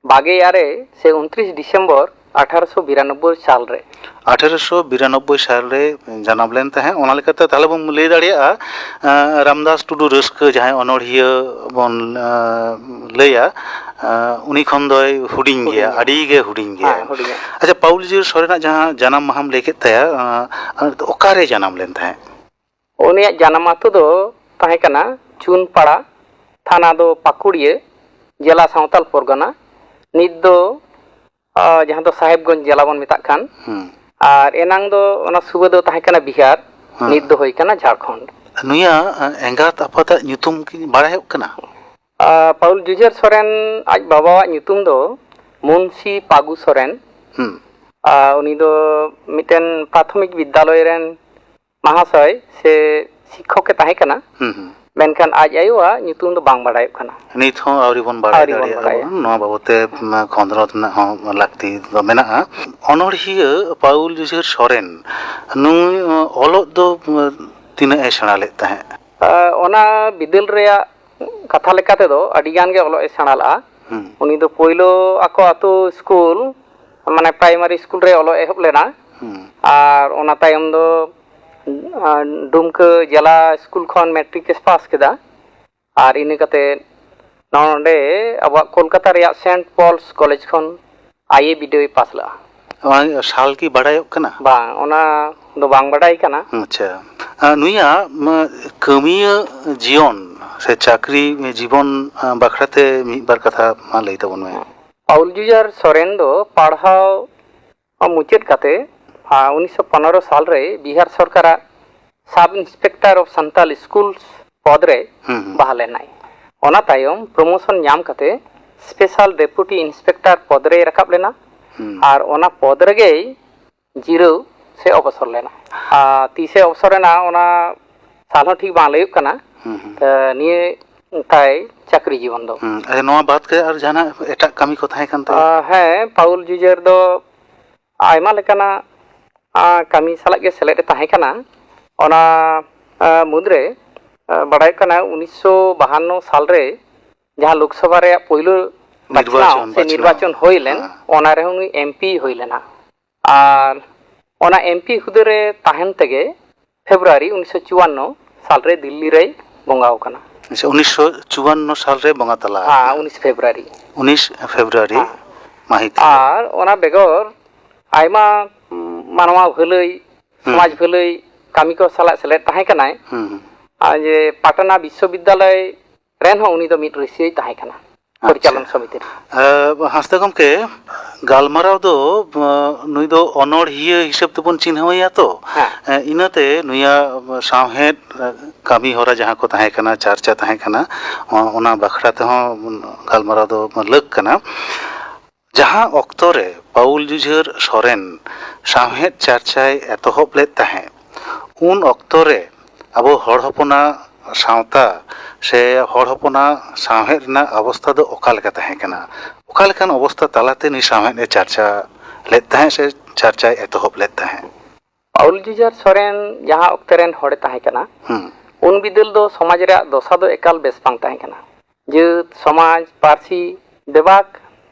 ᱵᱟᱜᱮ ᱟᱨᱮ ᱥᱮ ᱩᱱᱛᱨᱤᱥ ᱰᱤᱥᱮᱢᱵᱚᱨ ᱟᱴᱷᱟᱨᱚᱥᱚ ᱵᱤᱨᱟᱱᱚᱵᱵᱳᱭ ᱥᱟᱞ ᱨᱮ᱾ ᱟᱴᱷᱟᱨᱚᱥᱚ ᱵᱤᱨᱟᱱᱚᱵᱵᱳᱭ ᱥᱟᱞ ᱨᱮ ᱡᱟᱱᱟᱢ ᱞᱮᱱ ᱛᱟᱦᱮᱸᱫ᱾ ᱚᱱᱟ ᱞᱮᱠᱟᱛᱮ ᱛᱟᱦᱞᱮ ᱵᱚᱱ ᱞᱟᱹᱭ ᱫᱟᱲᱮᱭᱟᱜᱼᱟ, ᱟᱸ, ᱨᱟᱢᱫᱟᱥ ᱴᱩᱰᱩ ᱨᱟᱹᱥᱠᱟᱹ, ᱡᱟᱦᱟᱸᱭ ᱚᱱᱚᱬᱦᱤᱭᱟᱹ ᱵᱚᱱ, ᱟᱸ, ᱞᱟᱹᱭᱟ, ᱟᱸ, ᱩᱱᱤ ᱠᱷᱚᱱ ᱫᱚᱭ ᱦᱩᱰᱤᱧ ᱜᱮᱭᱟ, ᱦᱩᱰᱤᱧᱟ᱾ ᱟᱹᱰᱤ ᱜᱮ ᱦᱩᱰᱤᱧ ᱜᱮᱭᱟ᱾ ᱦᱮᱸ, ᱦᱩᱰᱤᱧᱟ᱾ ᱟᱪᱪᱷᱟ, ᱯᱟᱣᱩᱞ ᱡᱩᱡᱷᱟᱹᱨ ᱥᱚᱨᱮᱱᱟᱜ ᱡᱟᱦᱟᱸ ᱡᱟᱱᱟᱢ ᱢᱟᱦᱟᱢ ᱞᱟᱹᱭ ᱠᱮᱫ ᱛᱟᱭᱟ, ᱟᱸ, ᱚᱠᱟᱨᱮ ᱡᱟᱱᱟᱢ ᱞᱮᱱ ᱛᱟᱦᱮᱸᱫ? ᱩᱱᱤᱭᱟᱜ ᱡᱟᱱᱟᱢ ᱟᱹᱛᱩ ᱫᱚ ᱛᱟᱦᱮᱸ ᱠᱟᱱᱟ ᱪᱩᱱᱯᱟᱲᱟ, ᱛᱷᱟᱱᱟ ᱫᱚ ᱯᱟᱠᱩᱲᱤᱭᱟᱹ, ᱡᱮᱞᱟ ᱥᱟᱶᱛᱟᱞ ᱯᱚᱨᱜᱚᱱᱟ, ᱱᱤᱛ ᱫᱚ ᱟᱨ ᱡᱟᱦᱟᱸ ᱫᱚ ᱥᱟᱦᱮᱵᱽᱜᱚᱸᱡᱽ ᱡᱮᱞᱟ ᱵᱚᱱ ᱢᱮᱛᱟᱜ ᱠᱟᱱ᱾ ᱦᱩᱸ᱾ ᱟᱨ ᱮᱱᱟᱝ ᱫᱚ ᱚᱱᱟ ᱥᱩᱵᱟᱹ ᱫᱚ ᱛᱟᱦᱮᱸ ᱠᱟᱱᱟ ᱵᱤᱦᱟᱨ, ᱦᱮᱸ᱾ ᱱᱤᱛ ᱫᱚ ᱦᱩᱭ ᱠᱟᱱᱟ ᱡᱷᱟᱲᱠᱷᱚᱸᱰ᱾ ᱱᱩᱭᱟᱜ ᱮᱸᱜᱟᱛ ᱟᱯᱟᱛᱟᱜ ᱧᱩᱛᱩᱢ ᱠᱤ ᱵᱟᱲᱟᱭᱚᱜ ᱠᱟᱱᱟ? ᱟᱨ ᱯᱟᱣᱩᱞ ᱡᱩᱡᱷᱟᱹᱨ ᱥᱚᱨᱮᱱ ᱟᱡ ᱵᱟᱵᱟᱣᱟᱜ ᱧᱩᱛᱩᱢ ᱫᱚ ᱢᱩᱱᱥᱤ ᱯᱟᱜᱩ ᱥᱚᱨᱮᱱ᱾ ᱦᱩᱸ᱾ ᱟᱨ ᱩᱱᱤ ᱫᱚ ᱢᱤᱫᱴᱮᱱ ᱯᱨᱟᱛᱷᱚᱢᱤᱠ ᱵᱤᱫᱽᱫᱟᱞᱚᱭ ᱨᱮᱱ ᱢᱟᱦᱟᱥᱚᱭ ᱥᱮ ᱥᱤᱠᱠᱷᱚᱠ ᱮ ᱛᱟᱦᱮᱸ ᱠᱟᱱᱟ᱾ ᱦᱩᱸ, ᱦᱩᱸ᱾ ᱢᱮᱱᱠᱷᱟᱱ ᱟᱡ ᱟᱭᱳᱣᱟᱜ ᱧᱩᱛᱩᱢ ᱫᱚ ᱵᱟᱝ ᱵᱟᱲᱟᱭᱚᱜ ᱠᱟᱱᱟ᱾ ᱱᱤᱛ ᱦᱚᱸ ᱟᱹᱣᱨᱤ ᱵᱚᱱ ᱵᱟᱲᱟᱭ ᱟᱹᱣᱨᱤ ᱵᱚᱱ ᱫᱟᱲᱮᱭᱟᱜᱼᱟ ᱵᱟᱲᱟᱭᱟ᱾ ᱵᱚᱱ᱾ ᱱᱚᱣᱟ ᱵᱟᱵᱚᱛ ᱛᱮ, ᱩᱢ, ᱠᱷᱚᱸᱫᱽᱨᱚᱸᱫᱽ ᱨᱮᱱᱟᱜ ᱦᱚᱸ ᱞᱟᱹᱠᱛᱤ ᱫᱚ ᱢᱮᱱᱟᱜᱼᱟ᱾ ᱚᱱᱚᱬᱦᱤᱭᱟᱹ ᱯᱟᱣᱩᱞ ᱡᱩᱡᱷᱟᱹᱨ ᱥᱚᱨᱮᱱ ᱱᱩᱭ, ᱩᱢ, ᱚᱞᱚᱜ ᱫᱚ, ᱩᱢ, ᱛᱤᱱᱟᱹᱜ ᱮ ᱥᱮᱬᱟ ᱞᱮᱫ ᱛᱟᱦᱮᱸᱫ? ᱟᱨ ᱚᱱᱟ ᱵᱤᱫᱟᱹᱞ ᱨᱮᱭᱟᱜ ᱠᱟᱛᱷᱟ ᱞᱮᱠᱟ ᱛᱮᱫᱚ ᱟᱹᱰᱤ ᱜᱟᱱ ᱜᱮ ᱚᱞᱚᱜ ᱮ ᱥᱮᱬᱟ ᱞᱟᱜᱼᱟ᱾ ᱦᱩᱸ᱾ ᱩᱱᱤ ᱫᱚ ᱯᱳᱭᱞᱳ ᱟᱠᱚ ᱟᱛᱳ ᱥᱠᱩᱞ, ᱢᱟᱱᱮ ᱯᱨᱟᱭᱢᱟᱨᱤ ᱥᱠᱩᱞ ᱨᱮ ᱚᱞᱚᱜ ᱮᱦᱚᱵ ᱞᱮᱱᱟ᱾ ᱦᱩᱸ᱾ ᱟᱨ ᱚᱱᱟ ᱛᱟᱭᱚᱢ ᱫᱚ, ᱟᱨ, ᱰᱩᱢᱠᱟᱹ ᱡᱮᱞᱟ ᱥᱠᱩᱞ ᱠᱷᱚᱱ ᱢᱮᱴᱨᱤᱠ ᱮ ᱯᱟᱥ ᱠᱮᱫᱟ᱾ ᱟᱨ ᱤᱱᱟᱹ ᱠᱟᱛᱮ ᱱᱚᱰᱮ ᱟᱵᱚᱣᱟᱜ ᱠᱳᱞᱠᱟᱛᱟ ᱨᱮᱭᱟᱜ ᱥᱮᱱᱴ ᱯᱚᱞᱥ ᱠᱚᱞᱮᱡᱽ ᱠᱷᱚᱱ ᱟᱭ ᱮ ᱵᱤᱰᱟᱹᱣ ᱮ ᱯᱟᱥ ᱞᱮᱫᱼᱟ᱾ ᱚᱱᱟ ᱥᱟᱞ ᱠᱤ ᱵᱟᱲᱟᱭᱚᱜ ᱠᱟᱱᱟ? ᱵᱟᱝ, ᱚᱱᱟ ᱫᱚ ᱵᱟᱝ ᱵᱟᱰᱟᱭ ᱠᱟᱱᱟ᱾ ᱟᱪᱪᱷᱟ᱾ ᱟᱨ ᱱᱩᱭᱟᱜ, ᱢᱟ, ᱠᱟᱹᱢᱤᱭᱟᱹ ᱡᱤᱭᱚᱱ ᱥᱮ ᱪᱟᱹᱠᱨᱤ ᱡᱤᱵᱚᱱ, ᱟ, ᱵᱟᱠᱷᱨᱟᱛᱮ ᱢᱤᱫ ᱵᱟᱨ ᱠᱟᱛᱷᱟ ᱢᱟ ᱞᱟᱹᱭ ᱛᱟᱵᱚᱱ ᱢᱮ᱾ ᱯᱟᱣᱩᱞ ᱡᱩᱡᱷᱟᱹᱨ ᱥᱚᱨᱮᱱ ᱫᱚ ᱯᱟᱲᱦᱟᱣ ᱢᱩᱪᱟᱹᱫ ᱠᱟᱛᱮ, ᱟ, ᱩᱱᱤᱥᱥᱚ ᱯᱚᱱᱨᱚ ᱥᱟᱞ ᱨᱮ ᱵᱤᱦᱟᱨ ᱥᱚᱨᱠᱟᱨᱟᱜ ᱥᱟᱵ ᱤᱱᱥᱯᱮᱠᱴᱚᱨ ᱚᱯᱷ ᱥᱟᱱᱛᱟᱞ ᱥᱠᱩᱞᱥ ᱯᱚᱫᱽ ᱨᱮ ᱦᱩᱸ, ᱦᱩᱸ᱾ ᱵᱟᱦᱟᱞ ᱮᱱᱟᱭ᱾ ᱚᱱᱟ ᱛᱟᱭᱚᱢ ᱯᱨᱚᱢᱳᱥᱚᱱ ᱧᱟᱢ ᱠᱟᱛᱮ ᱥᱯᱮᱥᱟᱞ ᱰᱮᱯᱩᱴᱤ ᱤᱱᱥᱯᱮᱠᱴᱚᱨ ᱯᱚᱫᱽ ᱨᱮᱭ ᱨᱟᱠᱟᱵ ᱞᱮᱱᱟ᱾ ᱦᱩᱸ᱾ ᱟᱨ ᱚᱱᱟ ᱯᱚᱫᱽ ᱨᱮᱜᱮᱭ ᱡᱤᱨᱟᱹᱣ ᱥᱮ ᱚᱵᱚᱥᱚᱨ ᱞᱮᱱᱟ᱾ ᱟᱨ ᱛᱤᱥᱮ ᱚᱵᱚᱥᱚᱨ ᱮᱱᱟ, ᱚᱱᱟ ᱥᱟᱞ ᱦᱚᱸ ᱴᱷᱤᱠ ᱵᱟᱝ ᱞᱟᱹᱭᱚᱜ ᱠᱟᱱᱟ᱾ ᱦᱩᱸ, ᱦᱩᱸ᱾ ᱛᱚ, ᱱᱤᱭᱟᱹ ᱛᱟᱭ ᱪᱟᱹᱠᱨᱤ ᱡᱤᱵᱚᱱ ᱫᱚ᱾ ᱦᱩᱸ᱾ ᱟᱪᱪᱷᱟ, ᱱᱚᱣᱟ ᱵᱟᱫ ᱠᱟᱛᱮ ᱟᱨ ᱡᱟᱦᱟᱱᱟᱜ ᱮᱴᱟᱜ ᱠᱟᱹᱢᱤ ᱠᱚ ᱛᱟᱦᱮᱸ ᱠᱟᱱ ᱛᱟᱭᱟ? ᱟᱨ ᱦᱮᱸ, ᱯᱟᱣᱩᱞ ᱡᱩᱡᱷᱟᱹᱨ ᱫᱚ ᱟᱭᱢᱟ ᱞᱮᱠᱟᱱᱟᱜ, ᱟᱨ, ᱠᱟᱹᱢᱤ ᱥᱟᱞᱟᱜ ᱜᱮ ᱥᱮᱞᱮᱫ ᱮ ᱛᱟᱦᱮᱸ ᱠᱟᱱᱟ᱾ ᱚᱱᱟ, ᱟᱨ, ᱢᱩᱫᱽᱨᱮ, ᱟᱨ, ᱵᱟᱰᱟᱭᱚᱜ ᱠᱟᱱᱟ ᱩᱱᱤᱥᱥᱚ ᱵᱟᱦᱟᱱᱱᱚ ᱥᱟᱞ ᱨᱮ ᱡᱟᱦᱟᱸ ᱞᱳᱠᱥᱚᱵᱷᱟ ᱨᱮᱭᱟᱜ ᱯᱳᱭᱞᱳ ᱵᱟᱪᱷᱱᱟᱣ ᱱᱤᱨᱵᱟᱪᱚᱱ, ᱥᱮ ᱵᱟᱪᱷᱱᱟᱣ᱾ ᱱᱤᱨᱵᱟᱪᱚᱱ ᱦᱩᱭ ᱞᱮᱱ, ᱦᱮᱸ᱾ ᱚᱱᱟ ᱨᱮᱦᱚᱸ ᱩᱱᱤ ᱮᱢ ᱯᱤ ᱦᱩᱭ ᱞᱮᱱᱟ᱾ ᱟᱨ ᱚᱱᱟ ᱮᱢ ᱯᱤ ᱦᱩᱫᱟᱹ ᱨᱮ ᱛᱟᱦᱮᱱ ᱛᱮᱜᱮ ᱯᱷᱮᱵᱽᱨᱩᱣᱟᱨᱤ ᱩᱱᱤᱥᱥᱚ ᱪᱩᱣᱟᱱᱱᱚ ᱥᱟᱞ ᱨᱮ ᱫᱤᱞᱞᱤ ᱨᱮᱭ ᱵᱚᱸᱜᱟ ᱟᱠᱟᱱᱟ᱾ ᱟᱪᱪᱷᱟ, ᱩᱱᱤᱥᱥᱚ ᱪᱩᱣᱟᱱᱱᱚ ᱥᱟᱞ ᱨᱮ ᱵᱚᱸᱜᱟ ᱛᱟᱞᱟ ᱦᱮᱸ, ᱟᱠᱟᱱᱟ᱾ ᱩᱱᱤᱥ ᱯᱷᱮᱵᱽᱨᱩᱣᱟᱨᱤ᱾ ᱩᱱᱤᱥ ᱯᱷᱮᱵᱽᱨᱩᱣᱟᱨᱤ ᱦᱮᱸ᱾ ᱢᱟᱹᱦᱤᱛ ᱨᱮ᱾ ᱟᱨ ᱚᱱᱟ ᱵᱮᱜᱚᱨ ᱟᱭᱢᱟ, ᱩᱢ, ᱢᱟᱱᱣᱟ ᱵᱷᱟᱹᱞᱟᱹᱭ, ᱦᱩᱸ᱾ ᱥᱚᱢᱟᱡᱽ ᱵᱷᱟᱹᱞᱟᱹᱭ ᱠᱟᱹᱢᱤ ᱠᱚ ᱥᱟᱞᱟᱜ ᱥᱮᱞᱮᱫ ᱛᱟᱦᱮᱸ ᱠᱟᱱᱟᱭ᱾ ᱦᱩᱸ, ᱦᱩᱸ᱾ ᱟᱨ ᱡᱮ ᱯᱟᱴᱱᱟ ᱵᱤᱥᱥᱚᱵᱤᱫᱽᱫᱟᱞᱚᱭ ᱨᱮᱱ ᱦᱚᱸ ᱩᱱᱤ ᱫᱚ ᱢᱤᱫ ᱨᱟᱹᱥᱤᱭᱟᱹᱭ ᱛᱟᱦᱮᱸ ᱠᱟᱱᱟ᱾ ᱯᱚᱨᱤᱪᱟᱞᱚᱱ ᱥᱚᱢᱤᱛᱤ ᱨᱮ᱾ ᱦᱟᱸᱥᱫᱟ ᱜᱚᱢᱠᱮ, ᱜᱟᱞᱢᱟᱨᱟᱣ ᱫᱚ ᱱᱩᱭ ᱫᱚ ᱚᱱᱚᱲᱦᱤᱭᱟᱹ ᱦᱤᱥᱟᱹᱵ ᱛᱮᱵᱚᱱ ᱪᱤᱱᱦᱟᱹᱣᱮᱭᱟ ᱛᱚ᱾ ᱦᱮᱸ᱾ ᱤᱱᱟᱹᱛᱮ ᱱᱩᱭᱟᱜ ᱥᱟᱶᱦᱮᱫ ᱠᱟᱹᱢᱤ ᱦᱚᱨᱟ ᱡᱟᱦᱟᱸ ᱠᱚ ᱛᱟᱦᱮᱸ ᱠᱟᱱᱟ, ᱪᱟᱨᱪᱟ ᱛᱟᱦᱮᱸ ᱠᱟᱱᱟ, ᱚᱱᱟ ᱵᱟᱠᱷᱨᱟ ᱛᱮᱦᱚᱸ ᱜᱟᱞᱢᱟᱨᱟᱣ ᱫᱚ ᱞᱟᱹᱠ ᱠᱟᱱᱟ᱾ ᱡᱟᱦᱟᱸ ᱚᱠᱛᱚ ᱨᱮ ᱯᱟᱣᱩᱞ ᱡᱩᱡᱷᱟᱹᱨ ᱥᱚᱨᱮᱱ ᱥᱟᱶᱦᱮᱫ ᱪᱟᱨᱪᱟᱭ ᱮᱛᱚᱦᱚᱵ ᱞᱮᱫ ᱛᱟᱦᱮᱸᱫ, ᱩᱱ ᱚᱠᱛᱚ ᱨᱮ ᱟᱵᱚ ᱦᱚᱲ ᱦᱚᱯᱚᱱᱟᱜ ᱥᱟᱶᱛᱟ ᱥᱮ ᱦᱚᱲ ᱦᱚᱯᱚᱱᱟᱜ ᱥᱟᱶᱦᱮᱫ ᱨᱮᱱᱟᱜ ᱚᱵᱚᱥᱛᱷᱟ ᱫᱚ ᱚᱠᱟ ᱞᱮᱠᱟ ᱛᱟᱦᱮᱸ ᱠᱟᱱᱟ? ᱚᱠᱟ ᱞᱮᱠᱟᱱ ᱚᱵᱚᱥᱛᱷᱟ ᱛᱟᱞᱟᱛᱮ ᱱᱩᱭ ᱥᱟᱶᱦᱮᱫ ᱮ ᱪᱟᱨᱪᱟ ᱞᱮᱫ ᱛᱟᱦᱮᱸᱫ ᱥᱮ ᱪᱟᱨᱪᱟᱭ ᱮᱛᱚᱦᱚᱵ ᱞᱮᱫ ᱛᱟᱦᱮᱸᱫ? ᱯᱟᱣᱩᱞ ᱡᱩᱡᱷᱟᱹᱨ ᱥᱚᱨᱮᱱ ᱡᱟᱦᱟᱸ ᱚᱠᱛᱮ ᱨᱮᱱ ᱦᱚᱲᱮ ᱛᱟᱦᱮᱸ ᱠᱟᱱᱟ, ᱦᱩᱸ᱾ ᱩᱱ ᱵᱤᱫᱟᱹᱞ ᱫᱚ ᱥᱚᱢᱟᱡᱽ ᱨᱮᱭᱟᱜ ᱫᱚᱥᱟ ᱫᱚ ᱮᱠᱟᱞ ᱵᱮᱥ ᱵᱟᱝ ᱛᱟᱦᱮᱸ ᱠᱟᱱᱟ᱾ ᱡᱟᱹᱛ, ᱥᱚᱢᱟᱡᱽ, ᱯᱟᱹᱨᱥᱤ ᱵᱮᱵᱟᱠ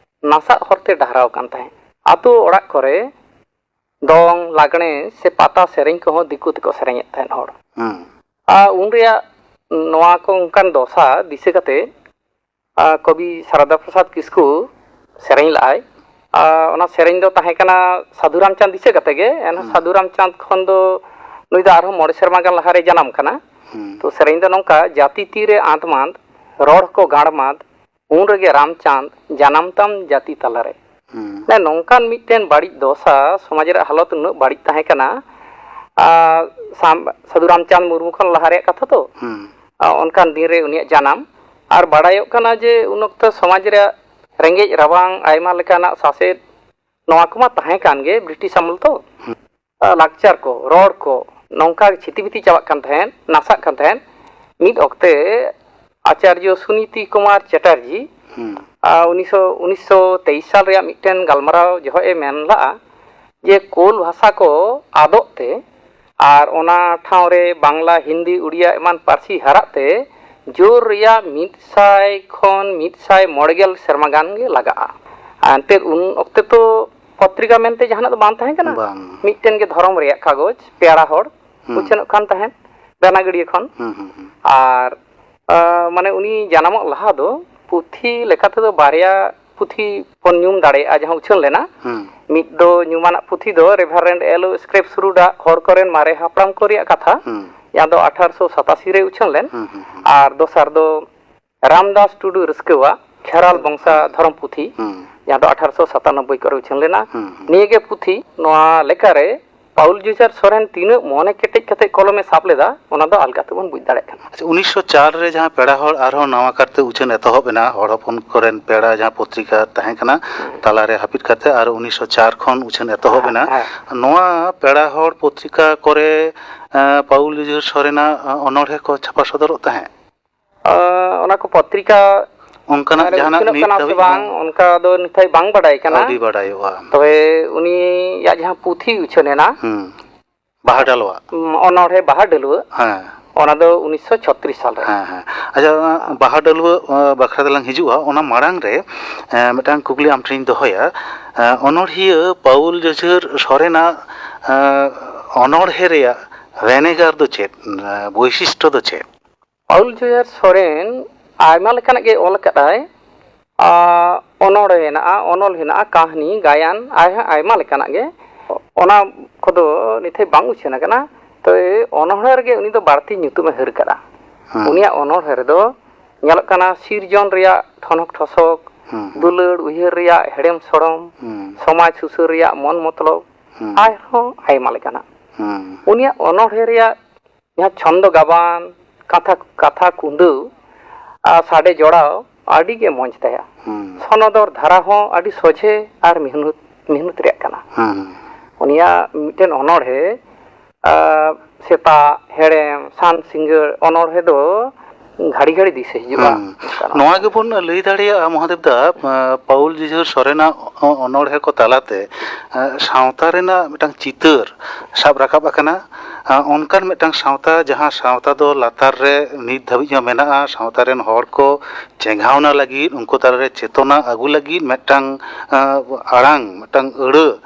ᱱᱟᱥᱟᱜ ᱦᱚᱨᱛᱮ ᱰᱟᱦᱨᱟᱣ ᱠᱟᱱ ᱛᱟᱦᱮᱸᱫ᱾ ᱟᱛᱳ ᱚᱲᱟᱜ ᱠᱚᱨᱮ ᱫᱚᱝ, ᱞᱟᱜᱽᱬᱮ ᱥᱮ ᱯᱟᱛᱟ ᱥᱮᱨᱮᱧ ᱠᱚᱦᱚᱸ ᱫᱤᱠᱩ ᱛᱮᱠᱚ ᱥᱮᱨᱮᱧᱮᱫ ᱛᱟᱦᱮᱸᱫ ᱦᱚᱲ᱾ ᱦᱩᱸ᱾ ᱟᱨ ᱩᱱ ᱨᱮᱭᱟᱜ ᱱᱚᱣᱟ ᱠᱚ ᱚᱱᱠᱟᱱ ᱫᱚᱥᱟ ᱫᱤᱥᱟᱹ ᱠᱟᱛᱮ, ᱟᱨ ᱠᱚᱵᱤ ᱥᱟᱨᱚᱫᱟ ᱯᱨᱚᱥᱟᱫᱽ ᱠᱤᱥᱠᱩ ᱥᱮᱨᱮᱧ ᱞᱟᱜᱼᱟᱭ᱾ ᱟᱨ ᱚᱱᱟ ᱥᱮᱨᱮᱧ ᱫᱚ ᱛᱟᱦᱮᱸ ᱠᱟᱱᱟ ᱥᱟᱹᱫᱷᱩ ᱨᱟᱢᱪᱟᱸᱫᱽ ᱫᱤᱥᱟᱹ ᱠᱟᱛᱮ ᱜᱮ᱾ ᱮᱱᱦᱚᱸ ᱦᱩᱸ᱾ ᱥᱟᱹᱫᱷᱩ ᱨᱟᱢᱪᱟᱸᱫᱽ ᱠᱷᱚᱱ ᱫᱚ ᱱᱩᱭ ᱫᱚ ᱟᱨᱦᱚᱸ ᱢᱚᱬᱮ ᱥᱮᱨᱢᱟ ᱜᱟᱱ ᱞᱟᱦᱟᱨᱮ ᱡᱟᱱᱟᱢ ᱠᱟᱱᱟ᱾ ᱦᱩᱸ᱾ ᱛᱚ ᱥᱮᱨᱮᱧ ᱫᱚ ᱱᱚᱝᱠᱟ: ᱡᱟᱹᱛᱤ ᱛᱤᱨᱮ ᱟᱸᱫᱽ ᱢᱟᱸᱫᱽ, ᱨᱚᱲ ᱠᱚ ᱜᱟᱲ ᱢᱟᱸᱫᱽ, ᱩᱱ ᱨᱮᱜᱮ ᱨᱟᱢᱪᱟᱸᱫᱽ ᱡᱟᱱᱟᱢ ᱛᱟᱢ ᱡᱟᱹᱛᱤ ᱛᱟᱞᱟᱨᱮ᱾ ᱦᱩᱸ᱾ ᱢᱟᱱᱮ ᱱᱚᱝᱠᱟᱱ ᱢᱤᱫᱴᱮᱱ ᱵᱟᱹᱲᱤᱡ ᱫᱚᱥᱟ, ᱥᱚᱢᱟᱡᱽ ᱨᱮᱭᱟᱜ ᱦᱟᱞᱚᱛ ᱩᱱᱟᱹᱜ ᱵᱟᱹᱲᱤᱡ ᱛᱟᱦᱮᱸ ᱠᱟᱱᱟ᱾ ᱟᱨ ᱥᱟᱢ-, ᱥᱟᱹᱫᱷᱩ ᱨᱟᱢᱪᱟᱸᱫᱽ ᱢᱩᱨᱢᱩ ᱠᱷᱚᱱ ᱞᱟᱦᱟ ᱨᱮᱭᱟᱜ ᱠᱟᱛᱷᱟ ᱛᱚ᱾ ᱦᱩᱸ᱾ ᱟᱨ ᱚᱱᱠᱟᱱ ᱫᱤᱱ ᱨᱮ ᱩᱱᱤᱭᱟᱜ ᱡᱟᱱᱟᱢ᱾ ᱟᱨ ᱵᱟᱲᱟᱭᱚᱜ ᱠᱟᱱᱟ ᱡᱮ ᱩᱱ ᱚᱠᱛᱚ ᱥᱚᱢᱟᱡᱽ ᱨᱮᱭᱟᱜ ᱨᱮᱸᱜᱮᱡ ᱨᱟᱵᱟᱝ, ᱟᱭᱢᱟ ᱞᱮᱠᱟᱱᱟᱜ ᱥᱟᱥᱮᱛ, ᱱᱚᱣᱟ ᱠᱚᱢᱟ ᱛᱟᱦᱮᱸ ᱠᱟᱱ ᱜᱮ ᱵᱨᱤᱴᱤᱥ ᱟᱢᱚᱞ ᱛᱚ᱾ ᱦᱩᱸ᱾ ᱞᱟᱠᱪᱟᱨ ᱠᱚ, ᱨᱚᱲ ᱠᱚ ᱱᱚᱝᱠᱟ ᱪᱷᱤᱛᱤ ᱵᱤᱛᱤ ᱪᱟᱵᱟᱜ ᱠᱟᱱ ᱛᱟᱦᱮᱸᱫ, ᱱᱟᱥᱟᱜ ᱠᱟᱱ ᱛᱟᱦᱮᱸᱫ᱾ ᱢᱤᱫ ᱚᱠᱛᱮ ᱟᱪᱟᱨᱡᱚ ᱥᱩᱱᱤᱛᱤ ᱠᱩᱢᱟᱨ ᱪᱮᱴᱟᱨᱡᱤ, ᱦᱩᱸ᱾ ᱟᱨ ᱩᱱᱤᱥᱥᱚ, ᱩᱱᱤᱥᱥᱚ ᱛᱮᱭᱤᱥ ᱥᱟᱞ ᱨᱮᱭᱟᱜ ᱢᱤᱫᱴᱮᱱ ᱜᱟᱞᱢᱟᱨᱟᱣ ᱡᱚᱦᱚᱜ ᱮ ᱢᱮᱱ ᱞᱟᱜᱼᱟ ᱡᱮ ᱠᱳᱞ ᱵᱷᱟᱥᱟ ᱠᱚ ᱟᱫᱚᱜ ᱛᱮ ᱟᱨ ᱚᱱᱟ ᱴᱷᱟᱶ ᱨᱮ ᱵᱟᱝᱞᱟ, ᱦᱤᱱᱫᱤ, ᱩᱲᱤᱭᱟ ᱮᱢᱟᱱ ᱯᱟᱹᱨᱥᱤ ᱦᱟᱨᱟᱜ ᱛᱮ ᱡᱳᱨ ᱨᱮᱭᱟᱜ ᱢᱤᱫ ᱥᱟᱭ ᱠᱷᱚᱱ ᱢᱤᱫ ᱥᱟᱭ ᱢᱚᱬᱮ ᱜᱮᱞ ᱥᱮᱨᱢᱟ ᱜᱟᱱ ᱜᱮ ᱞᱟᱜᱟᱜᱼᱟ᱾ ᱟᱨ ᱮᱱᱛᱮᱫ ᱩᱱ ᱚᱠᱛᱮ ᱛᱚ ᱯᱚᱛᱨᱤᱠᱟ ᱢᱮᱱᱛᱮ ᱡᱟᱦᱟᱱᱟᱜ ᱫᱚ ᱵᱟᱝ ᱛᱟᱦᱮᱸ ᱠᱟᱱᱟ᱾ ᱵᱟᱝ᱾ ᱢᱤᱫᱴᱮᱱ ᱜᱮ ᱫᱷᱚᱨᱚᱢ ᱨᱮᱭᱟᱜ ᱠᱟᱜᱚᱡᱽ, ᱯᱮᱲᱟ ᱦᱚᱲ, ᱦᱩᱸ᱾ ᱩᱪᱷᱟᱹᱱᱚᱜ ᱠᱟᱱ ᱛᱟᱦᱮᱸᱫ ᱵᱮᱱᱟᱜᱟᱹᱲᱤᱭᱟᱹ ᱠᱷᱚᱱ᱾ ᱦᱩᱸ, ᱦᱩᱸ, ᱦᱩᱸ᱾ ᱟᱨ, ᱟ, ᱢᱟᱱᱮ ᱩᱱᱤ ᱡᱟᱱᱟᱢᱚᱜ ᱞᱟᱦᱟ ᱫᱚ ᱯᱩᱛᱷᱤ ᱞᱮᱠᱟ ᱛᱮᱫᱚ ᱵᱟᱨᱭᱟ ᱯᱩᱛᱷᱤ ᱵᱚᱱ ᱧᱩᱢ ᱫᱟᱲᱮᱭᱟᱜᱼᱟ ᱡᱟᱦᱟᱸ ᱩᱪᱷᱟᱹᱱ ᱞᱮᱱᱟ᱾ ᱦᱩᱸ᱾ ᱢᱤᱫ ᱫᱚ ᱧᱩᱢᱟᱱᱟᱜ ᱯᱩᱛᱷᱤ ᱫᱚ ᱨᱮᱵᱷᱟᱨᱮᱱᱰ ᱮᱞ ᱳ ᱥᱠᱨᱮᱯ ᱥᱩᱨᱩᱰᱟᱜ ᱦᱚᱲ ᱠᱚᱨᱮᱱ ᱢᱟᱨᱮ ᱦᱟᱯᱲᱟᱢ ᱠᱚ ᱨᱮᱭᱟᱜ ᱠᱟᱛᱷᱟ, ᱦᱩᱸ᱾ ᱡᱟᱦᱟᱸ ᱫᱚ ᱟᱴᱷᱟᱨᱚᱥᱚ ᱥᱟᱛᱟᱥᱤ ᱨᱮ ᱩᱪᱷᱟᱹᱱ ᱞᱮᱱ᱾ ᱦᱩᱸ, ᱦᱩᱸ, ᱦᱩᱸ᱾ ᱟᱨ ᱫᱚᱥᱟᱨ ᱫᱚ ᱨᱟᱢᱫᱟᱥ ᱴᱩᱰᱩ ᱨᱟᱹᱥᱠᱟᱹᱣᱟᱜ ᱠᱷᱮᱨᱣᱟᱞ ᱵᱚᱝᱥᱟ ᱫᱷᱚᱨᱚᱢ ᱯᱩᱛᱷᱤ, ᱦᱩᱸ᱾ ᱡᱟᱦᱟᱸ ᱫᱚ ᱟᱴᱷᱟᱨᱚᱥᱚ ᱥᱟᱛᱟᱱᱚᱵᱵᱳᱭ ᱠᱚᱨᱮ ᱩᱪᱷᱟᱹᱱ ᱞᱮᱱᱟ᱾ ᱦᱩᱸ, ᱦᱩᱸ᱾ ᱱᱤᱭᱟᱹ ᱜᱮ ᱯᱩᱛᱷᱤ, ᱱᱚᱣᱟ ᱞᱮᱠᱟᱨᱮ ᱯᱟᱣᱩᱞ ᱡᱩᱡᱷᱟᱨ ᱥᱚᱨᱮᱱ ᱛᱤᱱᱟᱹᱜ ᱢᱚᱱᱮ ᱠᱮᱴᱮᱡ ᱠᱟᱛᱮ ᱠᱚᱞᱚᱢᱮ ᱥᱟᱵ ᱞᱮᱫᱟ, ᱚᱱᱟ ᱫᱚ ᱟᱞᱜᱟ ᱛᱮᱵᱚᱱ ᱵᱩᱡᱽ ᱫᱟᱲᱮᱭᱟᱜ ᱠᱟᱱᱟ᱾ ᱟᱪᱪᱷᱟ, ᱩᱱᱤᱥᱥᱚ ᱪᱟᱨ ᱨᱮ ᱡᱟᱦᱟᱸ ᱯᱮᱲᱟ ᱦᱚᱲ ᱟᱨᱦᱚᱸ ᱱᱟᱣᱟ ᱠᱟᱨᱛᱮ ᱩᱪᱷᱟᱹᱱ ᱮᱛᱚᱦᱚᱵ ᱮᱱᱟ, ᱦᱚᱲ ᱦᱚᱯᱚᱱ ᱠᱚᱨᱮᱱ ᱯᱮᱲᱟ ᱡᱟᱦᱟᱸ ᱯᱚᱛᱨᱤᱠᱟ ᱛᱟᱦᱮᱸ ᱠᱟᱱᱟ, ᱦᱩᱸ᱾ ᱛᱟᱞᱟᱨᱮ ᱦᱟᱹᱯᱤᱫ ᱠᱟᱛᱮ ᱟᱨ ᱩᱱᱤᱥᱥᱚ ᱪᱟᱨ ᱠᱷᱚᱱ ᱩᱪᱷᱟᱹᱱ ᱮᱛᱚᱦᱚᱵ ᱮᱱᱟ, ᱦᱮᱸ᱾ ᱱᱚᱣᱟ ᱯᱮᱲᱟ ᱦᱚᱲ ᱯᱚᱛᱨᱤᱠᱟ ᱠᱚᱨᱮ, ᱮᱸ, ᱯᱟᱣᱩᱞ ᱡᱩᱡᱷᱟᱨ ᱥᱚᱨᱮᱱᱟᱜ, ᱮᱸ, ᱚᱱᱚᱬᱦᱮ ᱠᱚ ᱪᱷᱟᱯᱟ ᱥᱚᱫᱚᱨᱚᱜ ᱛᱟᱦᱮᱸᱫ? ᱟᱸ, ᱚᱱᱟ ᱠᱚ ᱯᱚᱛᱨᱤᱠᱟ ᱚᱱᱠᱟᱱᱟᱜ ᱨᱮ ᱡᱟᱦᱟᱱᱟᱜ ᱩᱪᱷᱟᱹᱱᱚᱜ ᱱᱤᱛ ᱠᱟᱱᱟ ᱥᱮ ᱫᱷᱟᱹᱵᱤᱡ ᱵᱟᱝ, ᱦᱚᱸ ᱚᱱᱠᱟ ᱫᱚ ᱱᱤᱛ ᱫᱷᱟᱹᱵᱤᱡ ᱵᱟᱝ ᱵᱟᱰᱟᱭ ᱠᱟᱱᱟ᱾ ᱟᱹᱣᱨᱤ ᱵᱟᱰᱟᱭᱚᱜᱼᱟ᱾ ᱛᱚᱵᱮ ᱩᱱᱤᱭᱟᱜ ᱡᱟᱦᱟᱸ ᱯᱩᱛᱷᱤ ᱩᱪᱷᱟᱹᱱ ᱮᱱᱟ, ᱦᱩᱸ᱾ ᱵᱟᱦᱟ ᱰᱟᱹᱞᱣᱟᱜ᱾ ᱩᱢ, ᱚᱱᱚᱬᱦᱮ ᱵᱟᱦᱟ ᱰᱟᱹᱞᱣᱟᱹᱜ, ᱦᱮᱸ᱾ ᱚᱱᱟ ᱫᱚ ᱩᱱᱤᱥᱥᱚ ᱪᱷᱚᱛᱨᱤᱥ ᱥᱟᱞ ᱨᱮ᱾ ᱦᱮᱸ, ᱦᱮᱸ᱾ ᱟᱪᱪᱷᱟ, ᱚᱱᱟ ᱵᱟᱦᱟ ᱰᱟᱹᱞᱣᱟᱹᱜ, ᱟᱸ, ᱵᱟᱠᱷᱨᱟ ᱛᱮᱞᱟᱝ ᱦᱤᱡᱩᱜᱼᱟ᱾ ᱚᱱᱟ ᱢᱟᱲᱟᱝ ᱨᱮ, ᱮᱸ, ᱢᱤᱫᱴᱟᱝ ᱠᱩᱠᱞᱤ ᱟᱢ ᱴᱷᱮᱱᱤᱧ ᱫᱚᱦᱚᱭᱟ᱾ ᱮᱸ, ᱚᱱᱚᱬᱦᱤᱭᱟᱹ ᱯᱟᱣᱩᱞ ᱡᱩᱡᱷᱟᱹᱨ ᱥᱚᱨᱮᱱᱟᱜ, ᱮᱸ, ᱚᱱᱚᱬᱦᱮ ᱨᱮᱭᱟᱜ ᱵᱷᱮᱱᱮᱜᱟᱨ ᱫᱚ ᱪᱮᱫ? ᱮᱸ, ᱵᱳᱭᱥᱤᱥᱴᱚ ᱫᱚ ᱪᱮᱫ? ᱯᱟᱣᱩᱞ ᱡᱩᱡᱷᱟᱨ ᱥᱚᱨᱮᱱ ᱟᱭᱢᱟ ᱞᱮᱠᱟᱱᱟᱜ ᱜᱮ ᱚᱞ ᱟᱠᱟᱫᱟᱭ᱾ ᱟ, ᱚᱱᱚᱬᱦᱮ ᱦᱮᱱᱟᱜᱼᱟ, ᱚᱱᱚᱞ ᱦᱮᱱᱟᱜᱼᱟ, ᱠᱟᱹᱦᱱᱤ, ᱜᱟᱭᱟᱱ, ᱟᱭ-, ᱟᱭᱢᱟ ᱞᱮᱠᱟᱱᱟᱜ ᱜᱮ᱾ ᱚᱱᱟ ᱠᱚᱫᱚ ᱱᱤᱛ ᱦᱟᱹᱵᱤᱡ ᱵᱟᱝ ᱩᱪᱷᱟᱹᱱ ᱟᱠᱟᱱᱟ᱾ ᱛᱚ, ᱚᱱᱚᱬᱦᱮ ᱨᱮᱜᱮ ᱩᱱᱤ ᱫᱚ ᱵᱟᱹᱲᱛᱤ ᱧᱩᱛᱩᱢᱮ ᱦᱟᱹᱨ ᱠᱟᱫᱟ᱾ ᱦᱮᱸ᱾ ᱩᱱᱤᱭᱟᱜ ᱚᱱᱚᱬᱦᱮ ᱨᱮᱫᱚ ᱧᱮᱞᱚᱜ ᱠᱟᱱᱟ ᱥᱤᱨᱡᱚᱱ ᱨᱮᱭᱟᱜ ᱴᱷᱚᱱᱚᱠ ᱴᱷᱚᱥᱚᱠ, ᱦᱮᱸ, ᱦᱮᱸ᱾ ᱫᱩᱞᱟᱹᱲ ᱩᱭᱦᱟᱹᱨ ᱨᱮᱭᱟᱜ ᱦᱮᱲᱮᱢ ᱥᱚᱲᱚᱢ, ᱦᱮᱸ᱾ ᱥᱚᱢᱟᱡᱽ ᱥᱩᱥᱟᱹᱨ ᱨᱮᱭᱟᱜ ᱢᱚᱱ ᱢᱚᱛᱞᱚᱵ, ᱦᱮᱸ᱾ ᱟᱨᱦᱚᱸ ᱟᱭᱢᱟ ᱞᱮᱠᱟᱱᱟᱜ᱾ ᱦᱮᱸ᱾ ᱩᱱᱤᱭᱟᱜ ᱚᱱᱚᱬᱦᱮ ᱨᱮᱭᱟᱜ ᱡᱟᱦᱟᱸ ᱪᱷᱚᱱᱫᱚ ᱜᱟᱵᱟᱱ, ᱠᱟᱛᱷᱟ, ᱠᱟᱛᱷᱟ ᱠᱩᱸᱫᱟᱹᱣ ᱟᱨ ᱥᱟᱰᱮ ᱡᱚᱲᱟᱣ ᱟᱹᱰᱤ ᱜᱮ ᱢᱚᱡᱽ ᱛᱟᱭᱟ᱾ ᱦᱩᱸ᱾ ᱥᱚᱱᱚᱫᱚᱨ ᱫᱷᱟᱨᱟ ᱦᱚᱸ ᱟᱹᱰᱤ ᱥᱚᱡᱷᱮ ᱟᱨ ᱢᱤᱦᱱᱩᱛ, ᱢᱤᱦᱱᱩᱛ ᱨᱮᱭᱟᱜ ᱠᱟᱱᱟ᱾ ᱦᱩᱸ᱾ ᱩᱱᱤᱭᱟᱜ ᱢᱤᱫᱴᱮᱱ ᱚᱱᱚᱬᱦᱮ, ᱟᱨ, ᱥᱮᱛᱟᱜ, ᱦᱮᱲᱮᱢ, ᱥᱟᱱ ᱥᱤᱸᱜᱟᱹᱲ ᱚᱱᱚᱬᱦᱮ ᱫᱚ ᱜᱷᱟᱹᱲᱤ ᱜᱷᱟᱹᱲᱤ ᱫᱤᱥᱟᱹ ᱦᱤᱡᱩᱜᱼᱟ᱾ ᱦᱩᱸ᱾ ᱱᱚᱣᱟ ᱜᱮᱵᱚᱱ ᱞᱟᱹᱭ ᱫᱟᱲᱮᱭᱟᱜᱼᱟ, ᱢᱚᱦᱟᱫᱮᱵ ᱫᱟ, ᱟᱸ, ᱯᱟᱹᱣᱩᱞ ᱡᱩᱡᱷᱟᱹᱨ ᱥᱚᱨᱮᱱᱟᱜ ᱚ-, ᱚᱱᱚᱬᱦᱮ ᱠᱚ ᱛᱟᱞᱟᱛᱮ, ᱟᱸ, ᱥᱟᱶᱛᱟ ᱨᱮᱱᱟᱜ ᱢᱤᱫᱴᱟᱝ ᱪᱤᱛᱟᱹᱨ ᱥᱟᱵ ᱨᱟᱠᱟᱵ ᱟᱠᱟᱱᱟ᱾ ᱟᱸ, ᱚᱱᱠᱟᱱ ᱢᱤᱫᱴᱟᱝ ᱥᱟᱶᱛᱟ, ᱡᱟᱦᱟᱸ ᱥᱟᱶᱛᱟ ᱫᱚ ᱞᱟᱛᱟᱨ ᱨᱮ ᱱᱤᱛ ᱫᱷᱟᱹᱵᱤᱡ ᱦᱚᱸ ᱢᱮᱱᱟᱜᱼᱟ, ᱥᱟᱶᱛᱟ ᱨᱮᱱ ᱦᱚᱲ ᱠᱚ ᱪᱮᱸᱜᱷᱟᱣᱱᱟ ᱞᱟᱹᱜᱤᱫ, ᱩᱱᱠᱩ ᱛᱟᱞᱟᱨᱮ ᱪᱮᱛᱚᱱᱟ ᱟᱹᱜᱩ ᱞᱟᱹᱜᱤᱫ ᱢᱤᱫᱴᱟᱝ, ᱟᱸ, ᱟᱲᱟᱝ, ᱢᱤᱫᱴᱟᱝ ᱟᱹᱲᱟᱹ,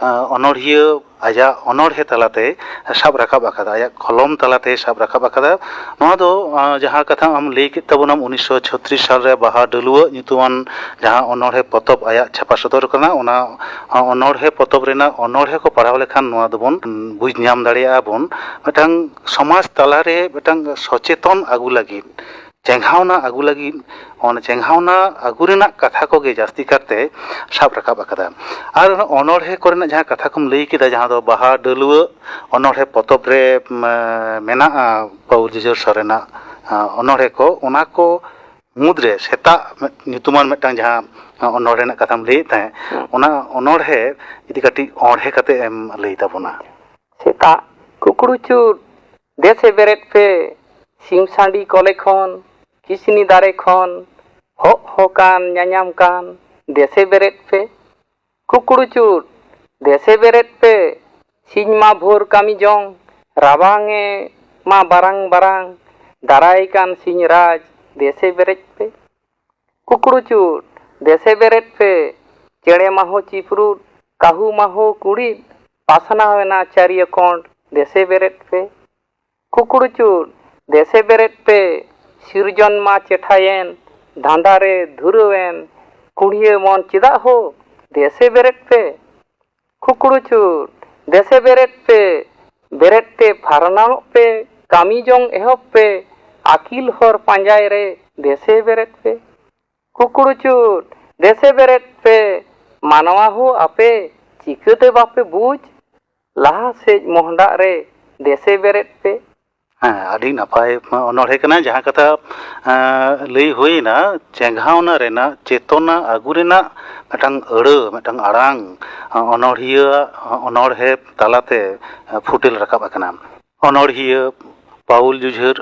ᱟᱸ, ᱚᱱᱚᱬᱦᱤᱭᱟᱹ ᱟᱡᱟᱜ ᱚᱱᱚᱬᱦᱮ ᱛᱟᱞᱟᱛᱮ ᱥᱟᱵ ᱨᱟᱠᱟᱵ ᱟᱠᱟᱫᱟ, ᱟᱭᱟᱜ ᱠᱚᱞᱚᱢ ᱛᱟᱞᱟᱛᱮ ᱥᱟᱵ ᱨᱟᱠᱟᱵ ᱟᱠᱟᱫᱟ᱾ ᱱᱚᱣᱟ ᱫᱚ, ᱟᱸ, ᱡᱟᱦᱟᱸ ᱠᱟᱛᱷᱟ ᱟᱢ ᱞᱟᱹᱭ ᱠᱮᱫ ᱛᱟᱵᱚᱱᱟᱢ, ᱩᱱᱤᱥᱥᱚ ᱪᱷᱚᱛᱨᱤᱥ ᱥᱟᱞ ᱨᱮ ᱵᱟᱦᱟ ᱰᱟᱹᱞᱩᱣᱟᱹᱜ ᱧᱩᱛᱩᱢᱟᱱ ᱡᱟᱦᱟᱸ ᱚᱱᱚᱬᱦᱮ ᱯᱚᱛᱚᱵ ᱟᱭᱟᱜ ᱪᱷᱟᱯᱟ ᱥᱚᱫᱚᱨ ᱠᱟᱱᱟ, ᱚᱱᱟ, ᱟᱸ, ᱚᱱᱚᱬᱦᱮ ᱯᱚᱛᱚᱵ ᱨᱮᱱᱟᱜ ᱚᱱᱚᱬᱦᱮ ᱠᱚ ᱯᱟᱲᱦᱟᱣ ᱞᱮᱠᱷᱟᱱ ᱱᱚᱣᱟ ᱫᱚᱵᱚᱱ, ᱩᱸ, ᱵᱩᱡᱽ ᱧᱟᱢ ᱫᱟᱲᱮᱭᱟᱜᱼᱟ ᱵᱚᱱ᱾ ᱢᱤᱫᱴᱟᱝ ᱥᱚᱢᱟᱡᱽ ᱛᱟᱞᱟᱨᱮ ᱢᱤᱫᱴᱟᱝ ᱥᱚᱪᱮᱛᱚᱱ ᱟᱹᱜᱩ ᱞᱟᱹᱜᱤᱫ ᱪᱮᱸᱜᱷᱟᱣᱱᱟ ᱟᱹᱜᱩ ᱞᱟᱹᱜᱤᱫ, ᱚᱱᱟ ᱪᱮᱸᱜᱷᱟᱣᱱᱟ ᱟᱹᱜᱩ ᱨᱮᱱᱟᱜ ᱠᱟᱛᱷᱟ ᱠᱚᱜᱮ ᱡᱟᱹᱥᱛᱤ ᱠᱟᱨᱛᱮ ᱥᱟᱵ ᱨᱟᱠᱟᱵ ᱟᱠᱟᱫᱟ᱾ ᱟᱨ ᱚᱱᱟ ᱚᱱᱚᱬᱦᱮ ᱠᱚᱨᱮᱱᱟᱜ ᱡᱟᱦᱟᱸ ᱠᱟᱛᱷᱟ ᱠᱚᱢ ᱞᱟᱹᱭ ᱠᱮᱫᱟ, ᱡᱟᱦᱟᱸ ᱫᱚ ᱵᱟᱦᱟ ᱰᱟᱹᱞᱣᱟᱹ ᱚᱱᱚᱬᱦᱮ ᱯᱚᱛᱚᱵ ᱨᱮ, ᱢᱮᱱᱟᱜᱼᱟ ᱯᱟᱹᱣᱩᱞ ᱡᱩᱡᱷᱟᱹᱨ ᱥᱚᱨᱮᱱᱟᱜ ᱚᱱᱚᱬᱦᱮ ᱠᱚ, ᱚᱱᱟ ᱠᱚ ᱢᱩᱫᱽᱨᱮ ᱥᱮᱛᱟᱜ ᱧᱩᱛᱩᱢᱟᱱ ᱢᱤᱫᱴᱟᱝ ᱡᱟᱦᱟᱸ ᱚᱱᱚᱬᱦᱮ ᱨᱮᱱᱟᱜ ᱠᱟᱛᱷᱟᱢ ᱞᱟᱹᱭᱮᱫ ᱛᱟᱦᱮᱸᱫ, ᱚᱱᱟ ᱚᱱᱚᱬᱦᱮ ᱡᱩᱫᱤ ᱠᱟᱹᱴᱤᱡ ᱚᱬᱦᱮ ᱠᱟᱛᱮ ᱮᱢ ᱞᱟᱹᱭ ᱛᱟᱵᱚᱱᱟ᱾ ᱥᱮᱛᱟᱜ ᱠᱩᱠᱲᱩ ᱪᱩᱴ, ᱫᱮᱥᱮ ᱵᱮᱨᱮᱫ ᱯᱮ, ᱥᱤᱢ ᱥᱟᱺᱰᱤ ᱠᱚᱞᱮ ᱠᱷᱚᱱ, ᱠᱤᱥᱱᱤ ᱫᱟᱨᱮ ᱠᱷᱚᱱ, ᱦᱚᱜ ᱦᱚᱠᱟᱱ ᱧᱟᱧᱟᱢ ᱠᱟᱱ, ᱫᱮᱥᱮ ᱵᱮᱨᱮᱫ ᱯᱮ᱾ ᱠᱩᱠᱲᱩ ᱪᱩᱴ, ᱫᱮᱥᱮ ᱵᱮᱨᱮᱫ ᱯᱮ, ᱥᱤᱧ ᱢᱟ ᱵᱷᱳᱨ ᱠᱟᱹᱢᱤ ᱡᱚᱝ, ᱨᱟᱵᱟᱝ ᱮ ᱢᱟ ᱵᱟᱨᱟᱝ ᱵᱟᱨᱟᱝ, ᱫᱟᱨᱟᱭ ᱠᱟᱱ ᱥᱤᱧ ᱨᱟᱡᱽ, ᱫᱮᱥᱮ ᱵᱮᱨᱮᱫ ᱯᱮ᱾ ᱠᱩᱠᱲᱩ ᱪᱩᱴ, ᱫᱮᱥᱮ ᱵᱮᱨᱮᱫ ᱯᱮ, ᱪᱮᱬᱮ ᱢᱟᱦᱳ ᱪᱤᱯᱨᱩᱫ, ᱠᱟᱹᱦᱩ ᱢᱟᱦᱳ ᱠᱩᱲᱤᱫ, ᱯᱟᱥᱱᱟᱣ ᱮᱱᱟ ᱪᱟᱹᱨᱤᱭᱟᱹ ᱠᱚᱸᱰ, ᱫᱮᱥᱮ ᱵᱮᱨᱮᱫ ᱯᱮ᱾ ᱠᱩᱠᱲᱩ ᱪᱩᱴ, ᱫᱮᱥᱮ ᱵᱮᱨᱮᱫ ᱯᱮ, ᱥᱤᱨᱡᱚᱱ ᱢᱟ ᱪᱮᱴᱷᱟᱭᱮᱱ, ᱫᱷᱟᱸᱫᱟ ᱨᱮ ᱫᱷᱩᱨᱟᱹᱣᱮᱱ, ᱠᱩᱲᱤᱭᱟᱹ ᱢᱚᱱ ᱪᱮᱫᱟᱜ ᱦᱳ, ᱫᱮᱥᱮ ᱵᱮᱨᱮᱫ ᱯᱮ᱾ ᱠᱩᱠᱲᱩ ᱪᱩᱴ, ᱫᱮᱥᱮ ᱵᱮᱨᱮᱫ ᱯᱮ, ᱵᱮᱨᱮᱫ ᱛᱮ ᱯᱷᱟᱨᱱᱟᱣᱚᱜ ᱯᱮ, ᱠᱟᱹᱢᱤ ᱡᱚᱝ ᱮᱦᱚᱵ ᱯᱮ, ᱟᱹᱠᱤᱞ ᱦᱚᱨ ᱯᱟᱸᱡᱟᱭ ᱨᱮ ᱫᱮᱥᱮ ᱵᱮᱨᱮᱫ ᱯᱮ᱾ ᱠᱩᱠᱲᱩ ᱪᱩᱴ, ᱫᱮᱥᱮ ᱵᱮᱨᱮᱫ ᱯᱮ, ᱢᱟᱱᱣᱟ ᱦᱳ ᱟᱯᱮ, ᱪᱤᱠᱟᱹᱛᱮ ᱵᱟᱯᱮ ᱵᱩᱡᱽ? ᱞᱟᱦᱟ ᱥᱮᱡ ᱢᱚᱦᱰᱟᱜ ᱨᱮ ᱫᱮᱥᱮ ᱵᱮᱨᱮᱫ ᱯᱮ᱾ ᱦᱮᱸ, ᱟᱹᱰᱤ ᱱᱟᱯᱟᱭ ᱚᱱᱚᱬᱦᱮ ᱠᱟᱱᱟ, ᱡᱟᱦᱟᱸ ᱠᱟᱛᱷᱟ, ᱮᱸ, ᱞᱟᱹᱭ ᱦᱩᱭᱱᱟ, ᱪᱮᱸᱜᱷᱟᱣᱱᱟ ᱨᱮᱱᱟᱜ ᱪᱮᱛᱚᱱᱟ ᱟᱹᱜᱩ ᱨᱮᱱᱟᱜ ᱢᱤᱫᱴᱟᱝ ᱟᱹᱲᱟᱹ, ᱢᱤᱫᱴᱟᱝ ᱟᱲᱟᱝ, ᱚᱱᱚᱬᱦᱤᱭᱟᱹ ᱚᱱᱚᱬᱦᱮ ᱛᱟᱞᱟᱛᱮ ᱯᱷᱩᱴᱮᱞ ᱨᱟᱠᱟᱵ ᱟᱠᱟᱱᱟ᱾ ᱚᱱᱚᱬᱦᱤᱭᱟᱹ ᱯᱟᱣᱩᱞ ᱡᱩᱡᱷᱟᱹᱨ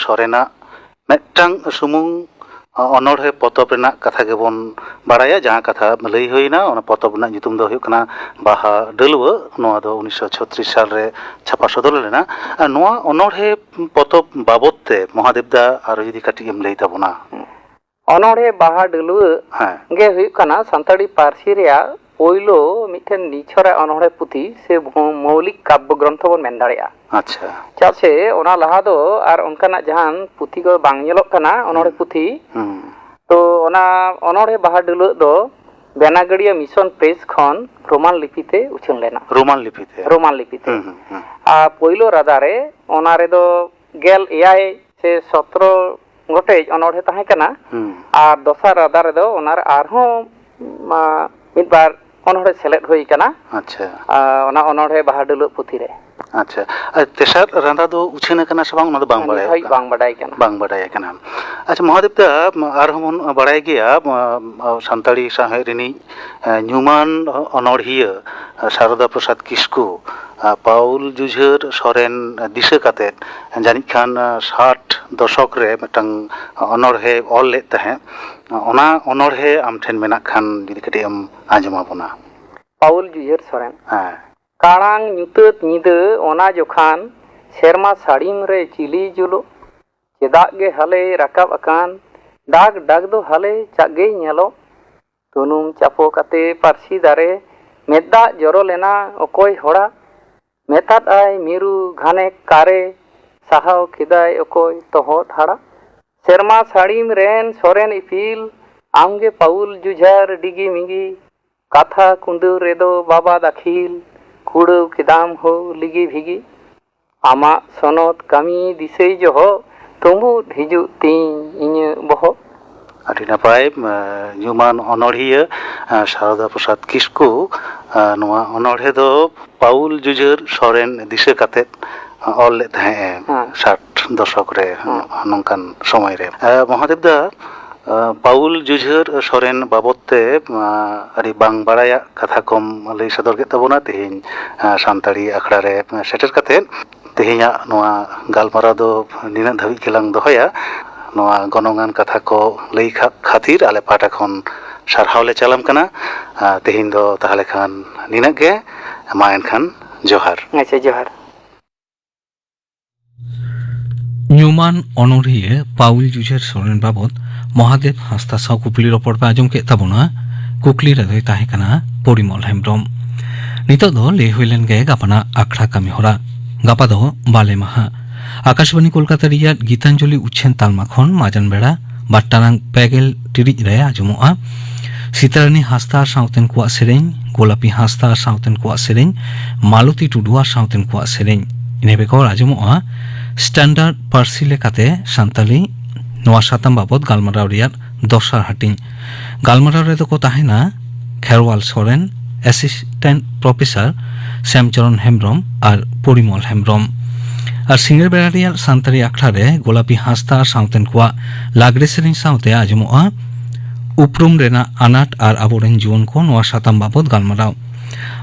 ᱥᱚᱨᱮᱱᱟᱜ ᱢᱤᱫᱴᱟᱝ ᱥᱩᱢᱩᱝ ᱚᱱᱚᱬᱦᱮ ᱯᱚᱛᱚᱵ ᱨᱮᱱᱟᱜ ᱠᱟᱛᱷᱟ ᱜᱮᱵᱚᱱ ᱵᱟᱲᱟᱭᱟ, ᱡᱟᱦᱟᱸ ᱠᱟᱛᱷᱟ ᱞᱟᱹᱭ ᱦᱩᱭᱱᱟ, ᱚᱱᱟ ᱯᱚᱛᱚᱵ ᱨᱮᱱᱟᱜ ᱧᱩᱛᱩᱢ ᱫᱚ ᱦᱩᱭᱩᱜ ᱠᱟᱱᱟ ᱵᱟᱦᱟ ᱰᱟᱹᱞᱣᱟᱹ᱾ ᱱᱚᱣᱟ ᱫᱚ ᱩᱱᱤᱥᱥᱚ ᱪᱷᱚᱛᱨᱤᱥ ᱥᱟᱞ ᱨᱮ ᱪᱷᱟᱯᱟ ᱥᱚᱫᱚᱨ ᱞᱮᱱᱟ᱾ ᱟᱨ ᱱᱚᱣᱟ ᱚᱱᱚᱬᱦᱮ ᱯᱚᱛᱚᱵ ᱵᱟᱵᱚᱛ ᱛᱮ ᱢᱚᱦᱟᱫᱮᱵ ᱫᱟ ᱟᱨᱚ ᱡᱩᱫᱤ ᱠᱟᱹᱴᱤᱡ ᱮᱢ ᱞᱟᱹᱭ ᱛᱟᱵᱚᱱᱟ᱾ ᱚᱱᱚᱬᱦᱮ ᱵᱟᱦᱟ ᱰᱟᱹᱞᱣᱟᱹ ᱦᱮᱸ᱾ ᱜᱮ ᱦᱩᱭᱩᱜ ᱠᱟᱱᱟ ᱥᱟᱱᱛᱟᱲᱤ ᱯᱟᱹᱨᱥᱤ ᱨᱮᱭᱟᱜ ᱯᱳᱭᱞᱳ ᱢᱤᱫᱴᱮᱱ ᱱᱤᱪᱷᱚᱨᱟᱜ ᱚᱱᱚᱬᱦᱮ ᱯᱩᱛᱷᱤ ᱥᱮ ᱢᱚ-, ᱢᱳᱣᱞᱤᱠ ᱠᱟᱵᱽᱵᱚ ᱜᱨᱚᱱᱛᱷᱚ ᱵᱚᱱ ᱢᱮᱱ ᱫᱟᱲᱮᱭᱟᱜᱼᱟ᱾ ᱟᱪᱪᱷᱟ᱾ ᱪᱮᱫᱟᱜ ᱥᱮ ᱚᱱᱟ ᱞᱟᱦᱟ ᱫᱚ ᱟᱨ ᱚᱱᱠᱟᱱᱟᱜ ᱡᱟᱦᱟᱱ ᱯᱩᱛᱷᱤ ᱠᱚ ᱵᱟᱝ ᱧᱮᱞᱚᱜ ᱠᱟᱱᱟ, ᱚᱱᱚᱬᱦᱮ ᱦᱩᱸ᱾ ᱯᱩᱛᱷᱤ᱾ ᱦᱩᱸ᱾ ᱛᱚ ᱚᱱᱟ ᱚᱱᱚᱬᱦᱮ ᱵᱟᱦᱟ ᱰᱟᱹᱞᱣᱟᱹ ᱫᱚ ᱵᱮᱱᱟᱜᱟᱹᱲᱤᱭᱟᱹ ᱢᱤᱥᱚᱱ ᱯᱨᱮᱥ ᱠᱷᱚᱱ ᱨᱳᱢᱟᱱ ᱞᱤᱯᱤ ᱛᱮ ᱩᱪᱷᱟᱹᱱ ᱞᱮᱱᱟ᱾ ᱨᱳᱢᱟᱱ ᱞᱤᱯᱤ ᱛᱮ? ᱨᱳᱢᱟᱱ ᱞᱤᱯᱤ ᱛᱮ᱾ ᱦᱩᱸ, ᱦᱩᱸ, ᱦᱩᱸ᱾ ᱟᱨ ᱯᱳᱭᱞᱳ ᱨᱟᱫᱟ ᱨᱮ ᱚᱱᱟ ᱨᱮᱫᱚ ᱜᱮᱞ ᱮᱭᱟᱭ ᱥᱮ ᱥᱚᱛᱨᱚ ᱜᱚᱴᱮᱡ ᱚᱱᱚᱬᱦᱮ ᱛᱟᱦᱮᱸ ᱠᱟᱱᱟ᱾ ᱦᱩᱸ᱾ ᱟᱨ ᱫᱚᱥᱟᱨ ᱨᱟᱫᱟ ᱨᱮᱫᱚ ᱚᱱᱟ ᱨᱮ ᱟᱨᱦᱚᱸ, ᱢᱟ, ᱢᱤᱫ ᱵᱟᱨ ᱚᱱᱚᱬᱦᱮ ᱥᱮᱞᱮᱫ ᱦᱩᱭ ᱠᱟᱱᱟ᱾ ᱟᱪᱪᱷᱟ᱾ ᱟᱨ ᱚᱱᱟ ᱚᱱᱚᱬᱦᱮ ᱵᱟᱦᱟ ᱰᱟᱹᱞᱩᱜ ᱯᱩᱛᱷᱤ ᱨᱮ᱾ ᱟᱪᱪᱷᱟ᱾ ᱟᱨ ᱛᱮᱥᱟᱨ ᱨᱟᱫᱟ ᱫᱚ ᱩᱪᱷᱟᱹᱱ ᱟᱠᱟᱱᱟ ᱥᱮ ᱵᱟᱝ, ᱚᱱᱟ ᱫᱚ ᱵᱟᱝ ᱱᱤᱛ ᱵᱟᱲᱟᱭᱚᱜ ᱦᱟᱹᱵᱤᱡ ᱠᱟᱱᱟ᱾ ᱵᱟᱝ ᱵᱟᱰᱟᱭ ᱠᱟᱱᱟ᱾ ᱵᱟᱝ ᱵᱟᱰᱟᱭ ᱠᱟᱱᱟ᱾ ᱟᱪᱪᱷᱟ, ᱢᱚᱦᱟᱫᱮᱵ ᱫᱟ, ᱟᱨᱦᱚᱸ ᱵᱚᱱ ᱵᱟᱲᱟᱭ ᱜᱮᱭᱟ, ᱢᱟ, ᱥᱟᱱᱛᱟᱲᱤ ᱥᱟᱶᱦᱮᱫ ᱨᱤᱱᱤᱡ, ᱮ, ᱧᱩᱢᱟᱱ ᱚᱱᱚᱬᱦᱤᱭᱟᱹ, ᱮ, ᱥᱟᱨᱚᱫᱟ ᱯᱨᱚᱥᱟᱫᱽ ᱠᱤᱥᱠᱩ, ᱮ, ᱯᱟᱣᱩᱞ ᱡᱩᱡᱷᱟᱹᱨ ᱥᱚᱨᱮᱱ ᱫᱤᱥᱟᱹ ᱠᱟᱛᱮᱫ, ᱡᱟᱹᱱᱤᱡ ᱠᱷᱟᱱ, ᱮ, ᱥᱟᱴ ᱫᱚᱥᱚᱠ ᱨᱮ ᱢᱤᱫᱴᱟᱝ ᱚᱱᱚᱬᱦᱮ ᱚᱞ ᱞᱮᱫ ᱛᱟᱦᱮᱸᱫ᱾ ᱚᱱᱟ ᱚᱱᱚᱬᱦᱮ ᱟᱢ ᱴᱷᱮᱱ ᱢᱮᱱᱟᱜ ᱠᱷᱟᱱ ᱡᱩᱫᱤ ᱠᱟᱹᱴᱤᱡ ᱮᱢ ᱟᱸᱡᱚᱢ ᱟᱵᱚᱱᱟ᱾ ᱯᱟᱣᱩᱞ ᱡᱩᱡᱷᱟᱹᱨ ᱥᱚᱨᱮᱱ᱾ ᱦᱮᱸ᱾ ᱠᱟᱲᱟᱝ ᱧᱩᱛᱟᱹᱛ ᱧᱤᱫᱟᱹ ᱚᱱᱟ ᱡᱚᱠᱷᱟᱱ, ᱥᱮᱨᱢᱟ ᱥᱟᱹᱲᱤᱢ ᱨᱮ ᱪᱤᱞᱤ ᱡᱩᱞᱩᱜ? ᱪᱮᱫᱟᱜ ᱜᱮ ᱦᱟᱞᱮ ᱨᱟᱠᱟᱵ ᱟᱠᱟᱱ, ᱰᱟᱠ ᱰᱟᱠ ᱫᱚ ᱦᱟᱞᱮ ᱪᱟᱜ ᱜᱮᱭ ᱧᱮᱞᱚᱜ? ᱛᱩᱱᱩᱢ ᱪᱟᱯᱚ ᱠᱟᱛᱮ ᱯᱟᱹᱨᱥᱤ ᱫᱟᱨᱮ, ᱢᱮᱫ ᱫᱟᱜ ᱡᱚᱨᱚ ᱞᱮᱱᱟ ᱚᱠᱚᱭ ᱦᱚᱲᱟᱜ? ᱢᱮᱛᱟᱫ ᱟᱭ ᱢᱤᱨᱩ ᱜᱷᱟᱱᱮ ᱠᱟᱨᱮ, ᱥᱟᱦᱟᱣ ᱠᱮᱫᱟᱭ ᱚᱠᱚᱭ ᱛᱚᱦᱚᱫ ᱦᱟᱲᱟᱜ? ᱥᱮᱨᱢᱟ ᱥᱟᱹᱲᱤᱢ ᱨᱮᱱ ᱥᱚᱨᱮᱱ ᱤᱯᱤᱞ, ᱟᱢᱜᱮ ᱯᱟᱹᱣᱩᱞ ᱡᱩᱡᱷᱟᱨ ᱰᱤᱜᱤ ᱢᱤᱜᱤ, ᱠᱟᱛᱷᱟ ᱠᱩᱸᱫᱟᱹᱣ ᱨᱮᱫᱚ ᱵᱟᱵᱟ ᱫᱟᱹᱠᱷᱤᱞ, ᱠᱩᱲᱟᱹᱣ ᱠᱮᱫᱟᱢ ᱦᱳ ᱞᱤᱜᱤ ᱵᱷᱤᱜᱤ᱾ ᱟᱢᱟᱜ ᱥᱚᱱᱚᱛ ᱠᱟᱹᱢᱤ ᱫᱤᱥᱟᱹᱭ ᱡᱚᱦᱚᱜ, ᱛᱩᱸᱵᱩᱫ ᱦᱤᱡᱩᱜ ᱛᱤᱧ ᱤᱧᱟᱹᱜ ᱵᱚᱦᱚᱜ᱾ ᱟᱹᱰᱤ ᱱᱟᱯᱟᱭ, ᱮ, ᱧᱩᱢᱟᱱ ᱚᱱᱚᱬᱦᱤᱭᱟᱹ, ᱮ, ᱥᱟᱨᱚᱫᱟ ᱯᱨᱚᱥᱟᱫᱽ ᱠᱤᱥᱠᱩ, ᱮ, ᱱᱚᱣᱟ ᱚᱱᱚᱬᱦᱮ ᱫᱚ ᱯᱟᱣᱩᱞ ᱡᱩᱡᱷᱟᱹᱨ ᱥᱚᱨᱮᱱ ᱫᱤᱥᱟᱹ ᱠᱟᱛᱮᱫ ᱚᱞ ᱞᱮᱫ ᱛᱟᱦᱮᱸᱫ ᱮ, ᱦᱮᱸ᱾ ᱥᱟᱴ ᱫᱚᱥᱚᱠ ᱨᱮ, ᱦᱮᱸ᱾ ᱱᱚᱝᱠᱟᱱ ᱥᱚᱢᱚᱭ ᱨᱮ᱾ ᱮ, ᱢᱚᱦᱟᱫᱮᱵ ᱫᱟ, ᱮ, ᱯᱟᱣᱩᱞ ᱡᱩᱡᱷᱟᱹᱨ ᱥᱚᱨᱮᱱ ᱵᱟᱵᱚᱫ ᱛᱮ, ᱮ, ᱟᱹᱰᱤ ᱵᱟᱝ ᱵᱟᱲᱟᱭᱟᱜ ᱠᱟᱛᱷᱟ ᱠᱚᱢ ᱞᱟᱹᱭ ᱥᱚᱫᱚᱨ ᱠᱮᱫ ᱛᱟᱵᱚᱱᱟ ᱛᱮᱦᱮᱧ, ᱮ, ᱥᱟᱱᱛᱟᱲᱤ ᱟᱠᱷᱲᱟ ᱨᱮ, ᱮ, ᱥᱮᱴᱮᱨ ᱠᱟᱛᱮᱫ ᱛᱮᱦᱮᱧᱟᱜ ᱱᱚᱣᱟ ᱜᱟᱞᱢᱟᱨᱟᱣ ᱫᱚ ᱱᱤᱱᱟᱹᱜ ᱫᱷᱟᱹᱵᱤᱡ ᱜᱮᱞᱟᱝ ᱫᱚᱦᱚᱭᱟ᱾ ᱱᱚᱣᱟ ᱜᱚᱱᱚᱝᱟᱱ ᱠᱟᱛᱷᱟ ᱠᱚ ᱞᱟᱹᱭ ᱠᱷᱟ-, ᱠᱷᱟᱹᱛᱤᱨ ᱟᱞᱮ ᱯᱟᱦᱴᱟ ᱠᱷᱚᱱ ᱥᱟᱨᱦᱟᱣ ᱞᱮ ᱪᱟᱞᱟᱢ ᱠᱟᱱᱟ᱾ ᱟᱨ ᱛᱮᱦᱮᱧ ᱫᱚ ᱛᱟᱦᱚᱞᱮ ᱠᱷᱟᱱ ᱱᱤᱱᱟᱹᱜ ᱜᱮ᱾ ᱢᱟ ᱮᱱᱠᱷᱟᱱ ᱡᱚᱦᱟᱨ᱾ ᱟᱪᱪᱷᱟ, ᱡᱚᱦᱟᱨ᱾ ᱧᱩᱢᱟᱱ ᱚᱱᱚᱬᱦᱤᱭᱟᱹ ᱯᱟᱣᱩᱞ ᱡᱩᱡᱷᱟᱹᱨ ᱥᱚᱨᱮᱱ ᱵᱟᱵᱚᱛ ᱢᱚᱦᱟᱫᱮᱵ ᱦᱟᱸᱥᱫᱟ ᱥᱟᱶ ᱠᱩᱠᱞᱤ ᱨᱚᱯᱚᱲ ᱯᱮ ᱟᱸᱡᱚᱢ ᱠᱮᱫ ᱛᱟᱵᱚᱱᱟ᱾ ᱠᱩᱠᱞᱤ ᱨᱮᱫᱚᱭ ᱛᱟᱦᱮᱸ ᱠᱟᱱᱟ ᱯᱚᱨᱤᱢᱚᱞ ᱦᱮᱢᱵᱽᱨᱚᱢ᱾ ᱱᱤᱛᱚᱜ ᱫᱚ ᱞᱟᱹᱭ ᱦᱩᱭ ᱞᱮᱱ ᱜᱮ ᱜᱟᱯᱟᱱᱟᱜ ᱟᱠᱷᱲᱟ ᱠᱟᱹᱢᱤ ᱦᱚᱨᱟ᱾ ᱜᱟᱯᱟ ᱫᱚ ᱵᱟᱞᱮ ᱢᱟᱦᱟ᱾ ᱟᱠᱟᱥᱵᱟᱬᱤ ᱠᱳᱞᱠᱟᱛᱟ ᱨᱮᱭᱟᱜ ᱜᱤᱛᱟᱧᱡᱚᱞᱤ ᱩᱪᱷᱟᱹᱱ ᱛᱟᱞᱢᱟ ᱠᱷᱚᱱ ᱢᱟᱡᱟᱱ ᱵᱮᱲᱟ ᱵᱟᱨ ᱴᱟᱲᱟᱝ ᱯᱮ ᱜᱮᱞ ᱴᱤᱲᱤᱡ ᱨᱮ ᱟᱸᱡᱚᱢᱚᱜᱼᱟ᱾ ᱥᱤᱛᱟᱨᱟᱱᱤ ᱦᱟᱸᱥᱫᱟ ᱟᱨ ᱥᱟᱶᱛᱮᱱ ᱠᱚᱣᱟᱜ ᱥᱮᱨᱮᱧ, ᱜᱳᱞᱟᱯᱤ ᱦᱟᱸᱥᱫᱟ ᱟᱨ ᱥᱟᱶᱛᱮᱱ ᱠᱚᱣᱟᱜ ᱥᱮᱨᱮᱧ, ᱢᱟᱞᱚᱛᱤ ᱴᱩᱰᱩ ᱟᱨ ᱥᱟᱶᱛᱮᱱ ᱠᱚᱣᱟᱜ ᱥᱮᱨᱮᱧ᱾ ᱤᱱᱟᱹ ᱵᱮᱜᱚᱨ ᱟᱸᱡᱚᱢᱚᱜᱼᱟ ᱥᱴᱟᱱᱰᱟᱨᱰ ᱯᱟᱹᱨᱥᱤ ᱞᱮᱠᱟᱛᱮ ᱥᱟᱱᱛᱟᱲᱤ, ᱱᱚᱣᱟ ᱥᱟᱛᱟᱢ ᱵᱟᱵᱚᱛ ᱜᱟᱞᱢᱟᱨᱟᱣ ᱨᱮᱭᱟᱜ ᱫᱚᱥᱟᱨ ᱦᱟᱹᱴᱤᱧ᱾ ᱜᱟᱞᱢᱟᱨᱟᱣ ᱨᱮᱫᱚ ᱠᱚ ᱛᱟᱦᱮᱱᱟ ᱠᱷᱮᱨᱣᱟᱞ ᱥᱚᱨᱮᱱ, ᱮᱥᱤᱥᱴᱮᱱᱴ ᱯᱨᱚᱯᱷᱮᱥᱚᱨ ᱥᱮᱢᱪᱚᱨᱚᱱ ᱦᱮᱢᱵᱨᱚᱢ ᱟᱨ ᱯᱚᱨᱤᱢᱚᱞ ᱦᱮᱢᱵᱨᱚᱢ᱾ ᱟᱨ ᱥᱤᱸᱜᱟᱹᱲ ᱵᱮᱲᱟ ᱨᱮᱭᱟᱜ ᱥᱟᱱᱛᱟᱲᱤ ᱟᱠᱷᱲᱟ ᱨᱮ ᱜᱳᱞᱟᱯᱤ ᱦᱟᱸᱥᱫᱟ ᱟᱨ ᱥᱟᱶᱛᱮᱱ ᱠᱚᱣᱟᱜ ᱞᱟᱜᱽᱲᱮ ᱥᱮᱨᱮᱧ ᱥᱟᱶᱛᱮ ᱟᱸᱡᱚᱢᱚᱜᱼᱟ ᱩᱯᱨᱩᱢ ᱨᱮᱱᱟᱜ ᱟᱱᱟᱴ ᱟᱨ ᱟᱵᱚᱨᱮᱱ ᱡᱩᱣᱟᱹᱱ ᱠᱚ, ᱱᱚᱣᱟ ᱥᱟᱛᱟᱢ ᱵᱟᱵᱚᱛ ᱜᱟᱞᱢᱟᱨᱟᱣ᱾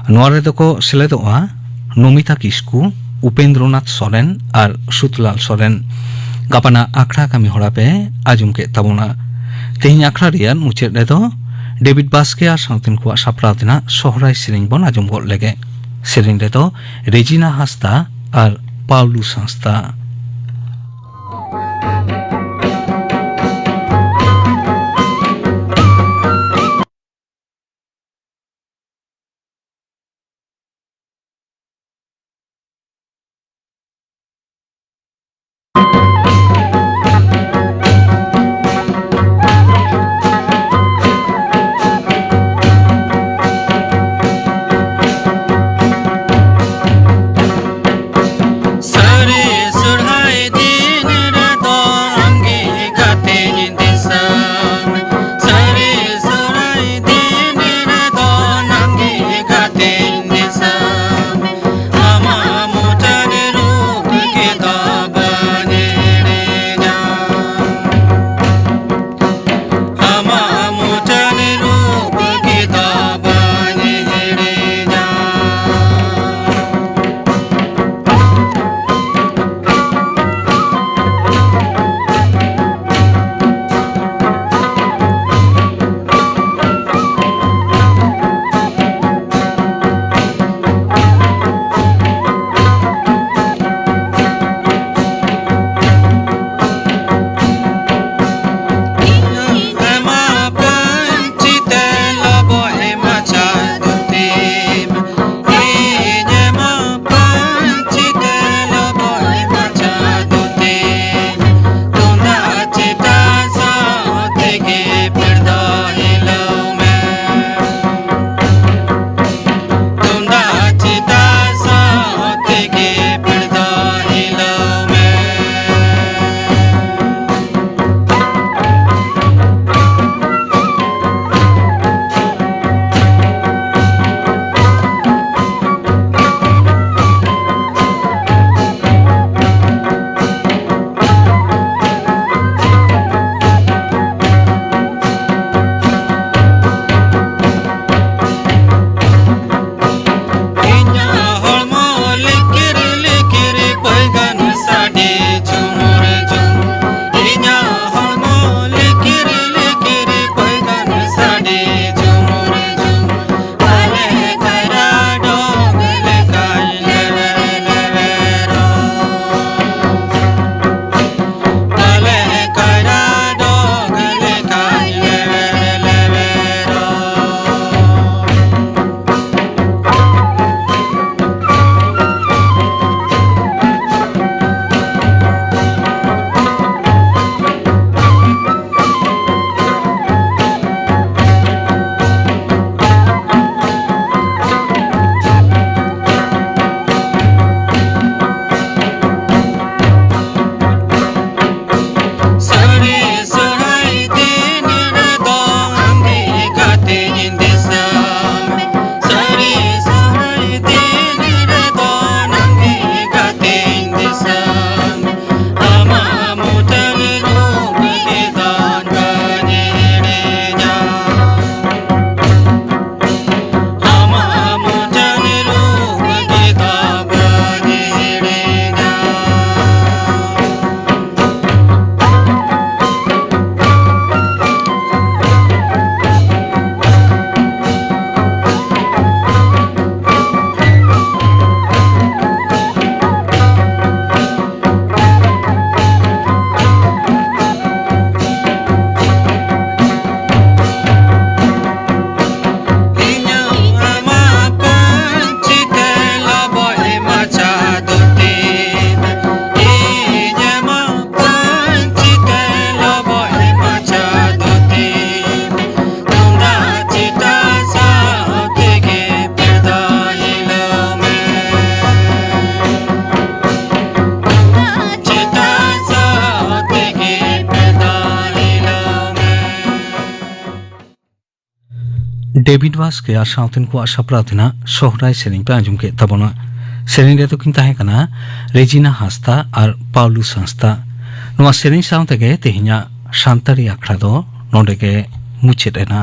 ᱱᱚᱣᱟ ᱨᱮᱫᱚ ᱠᱚ ᱥᱮᱞᱮᱫᱚᱜᱼᱟ ᱱᱚᱢᱤᱛᱟ ᱠᱤᱥᱠᱩ, ᱩᱯᱮᱱᱫᱨᱚᱱᱟᱛᱷ ᱥᱚᱨᱮᱱ ᱟᱨ ᱥᱩᱛᱞᱟᱞ ᱥᱚᱨᱮᱱ᱾ ᱜᱟᱯᱟᱱᱟᱜ ᱟᱠᱷᱲᱟ ᱠᱟᱹᱢᱤ ᱦᱚᱨᱟ ᱯᱮ ᱟᱸᱡᱚᱢ ᱠᱮᱫ ᱛᱟᱵᱚᱱᱟ᱾ ᱛᱮᱦᱮᱧ ᱟᱠᱷᱲᱟ ᱨᱮᱭᱟᱜ ᱢᱩᱪᱟᱹᱫ ᱨᱮᱫᱚ ᱰᱮᱵᱤᱰ ᱵᱟᱥᱠᱮ ᱟᱨ ᱥᱟᱶᱛᱮᱱ ᱠᱚᱣᱟᱜ ᱥᱟᱯᱲᱟᱣ ᱛᱮᱱᱟᱜ ᱥᱚᱦᱨᱟᱭ ᱥᱮᱨᱮᱧ ᱵᱚᱱ ᱟᱸᱡᱚᱢ ᱜᱚᱫ ᱞᱮᱜᱮ᱾ ᱥᱮᱨᱮᱧ ᱨᱮᱫᱚ ᱨᱮᱡᱤᱱᱟ ᱦᱟᱸᱥᱫᱟ ᱟᱨ ᱯᱟᱣᱞᱩᱥ ᱦᱟᱸᱥᱫᱟ᱾ ᱰᱮᱵᱷᱤᱰ ᱵᱟᱥᱠᱮ ᱟᱨ ᱥᱟᱶᱛᱮᱱ ᱠᱚᱣᱟᱜ ᱥᱟᱯᱲᱟᱣ ᱛᱮᱱᱟᱜ ᱥᱚᱦᱨᱟᱭ ᱥᱮᱨᱮᱧ ᱯᱮ ᱟᱸᱡᱚᱢ ᱠᱮᱫ ᱛᱟᱵᱚᱱᱟ᱾ ᱥᱮᱨᱮᱧ ᱨᱮᱫᱚ ᱠᱤᱱ ᱛᱟᱦᱮᱸ ᱠᱟᱱᱟ ᱨᱮᱡᱤᱱᱟ ᱦᱟᱸᱥᱫᱟ ᱟᱨ ᱯᱟᱣᱞᱩᱥ ᱦᱟᱸᱥᱫᱟ᱾ ᱱᱚᱣᱟ ᱥᱮᱨᱮᱧ ᱥᱟᱶ ᱛᱮᱜᱮ ᱛᱮᱦᱮᱧᱟᱜ ᱥᱟᱱᱛᱟᱲᱤ ᱟᱠᱷᱲᱟ ᱫᱚ ᱱᱚᱰᱮ ᱜᱮ ᱢᱩᱪᱟᱹᱫ ᱮᱱᱟ᱾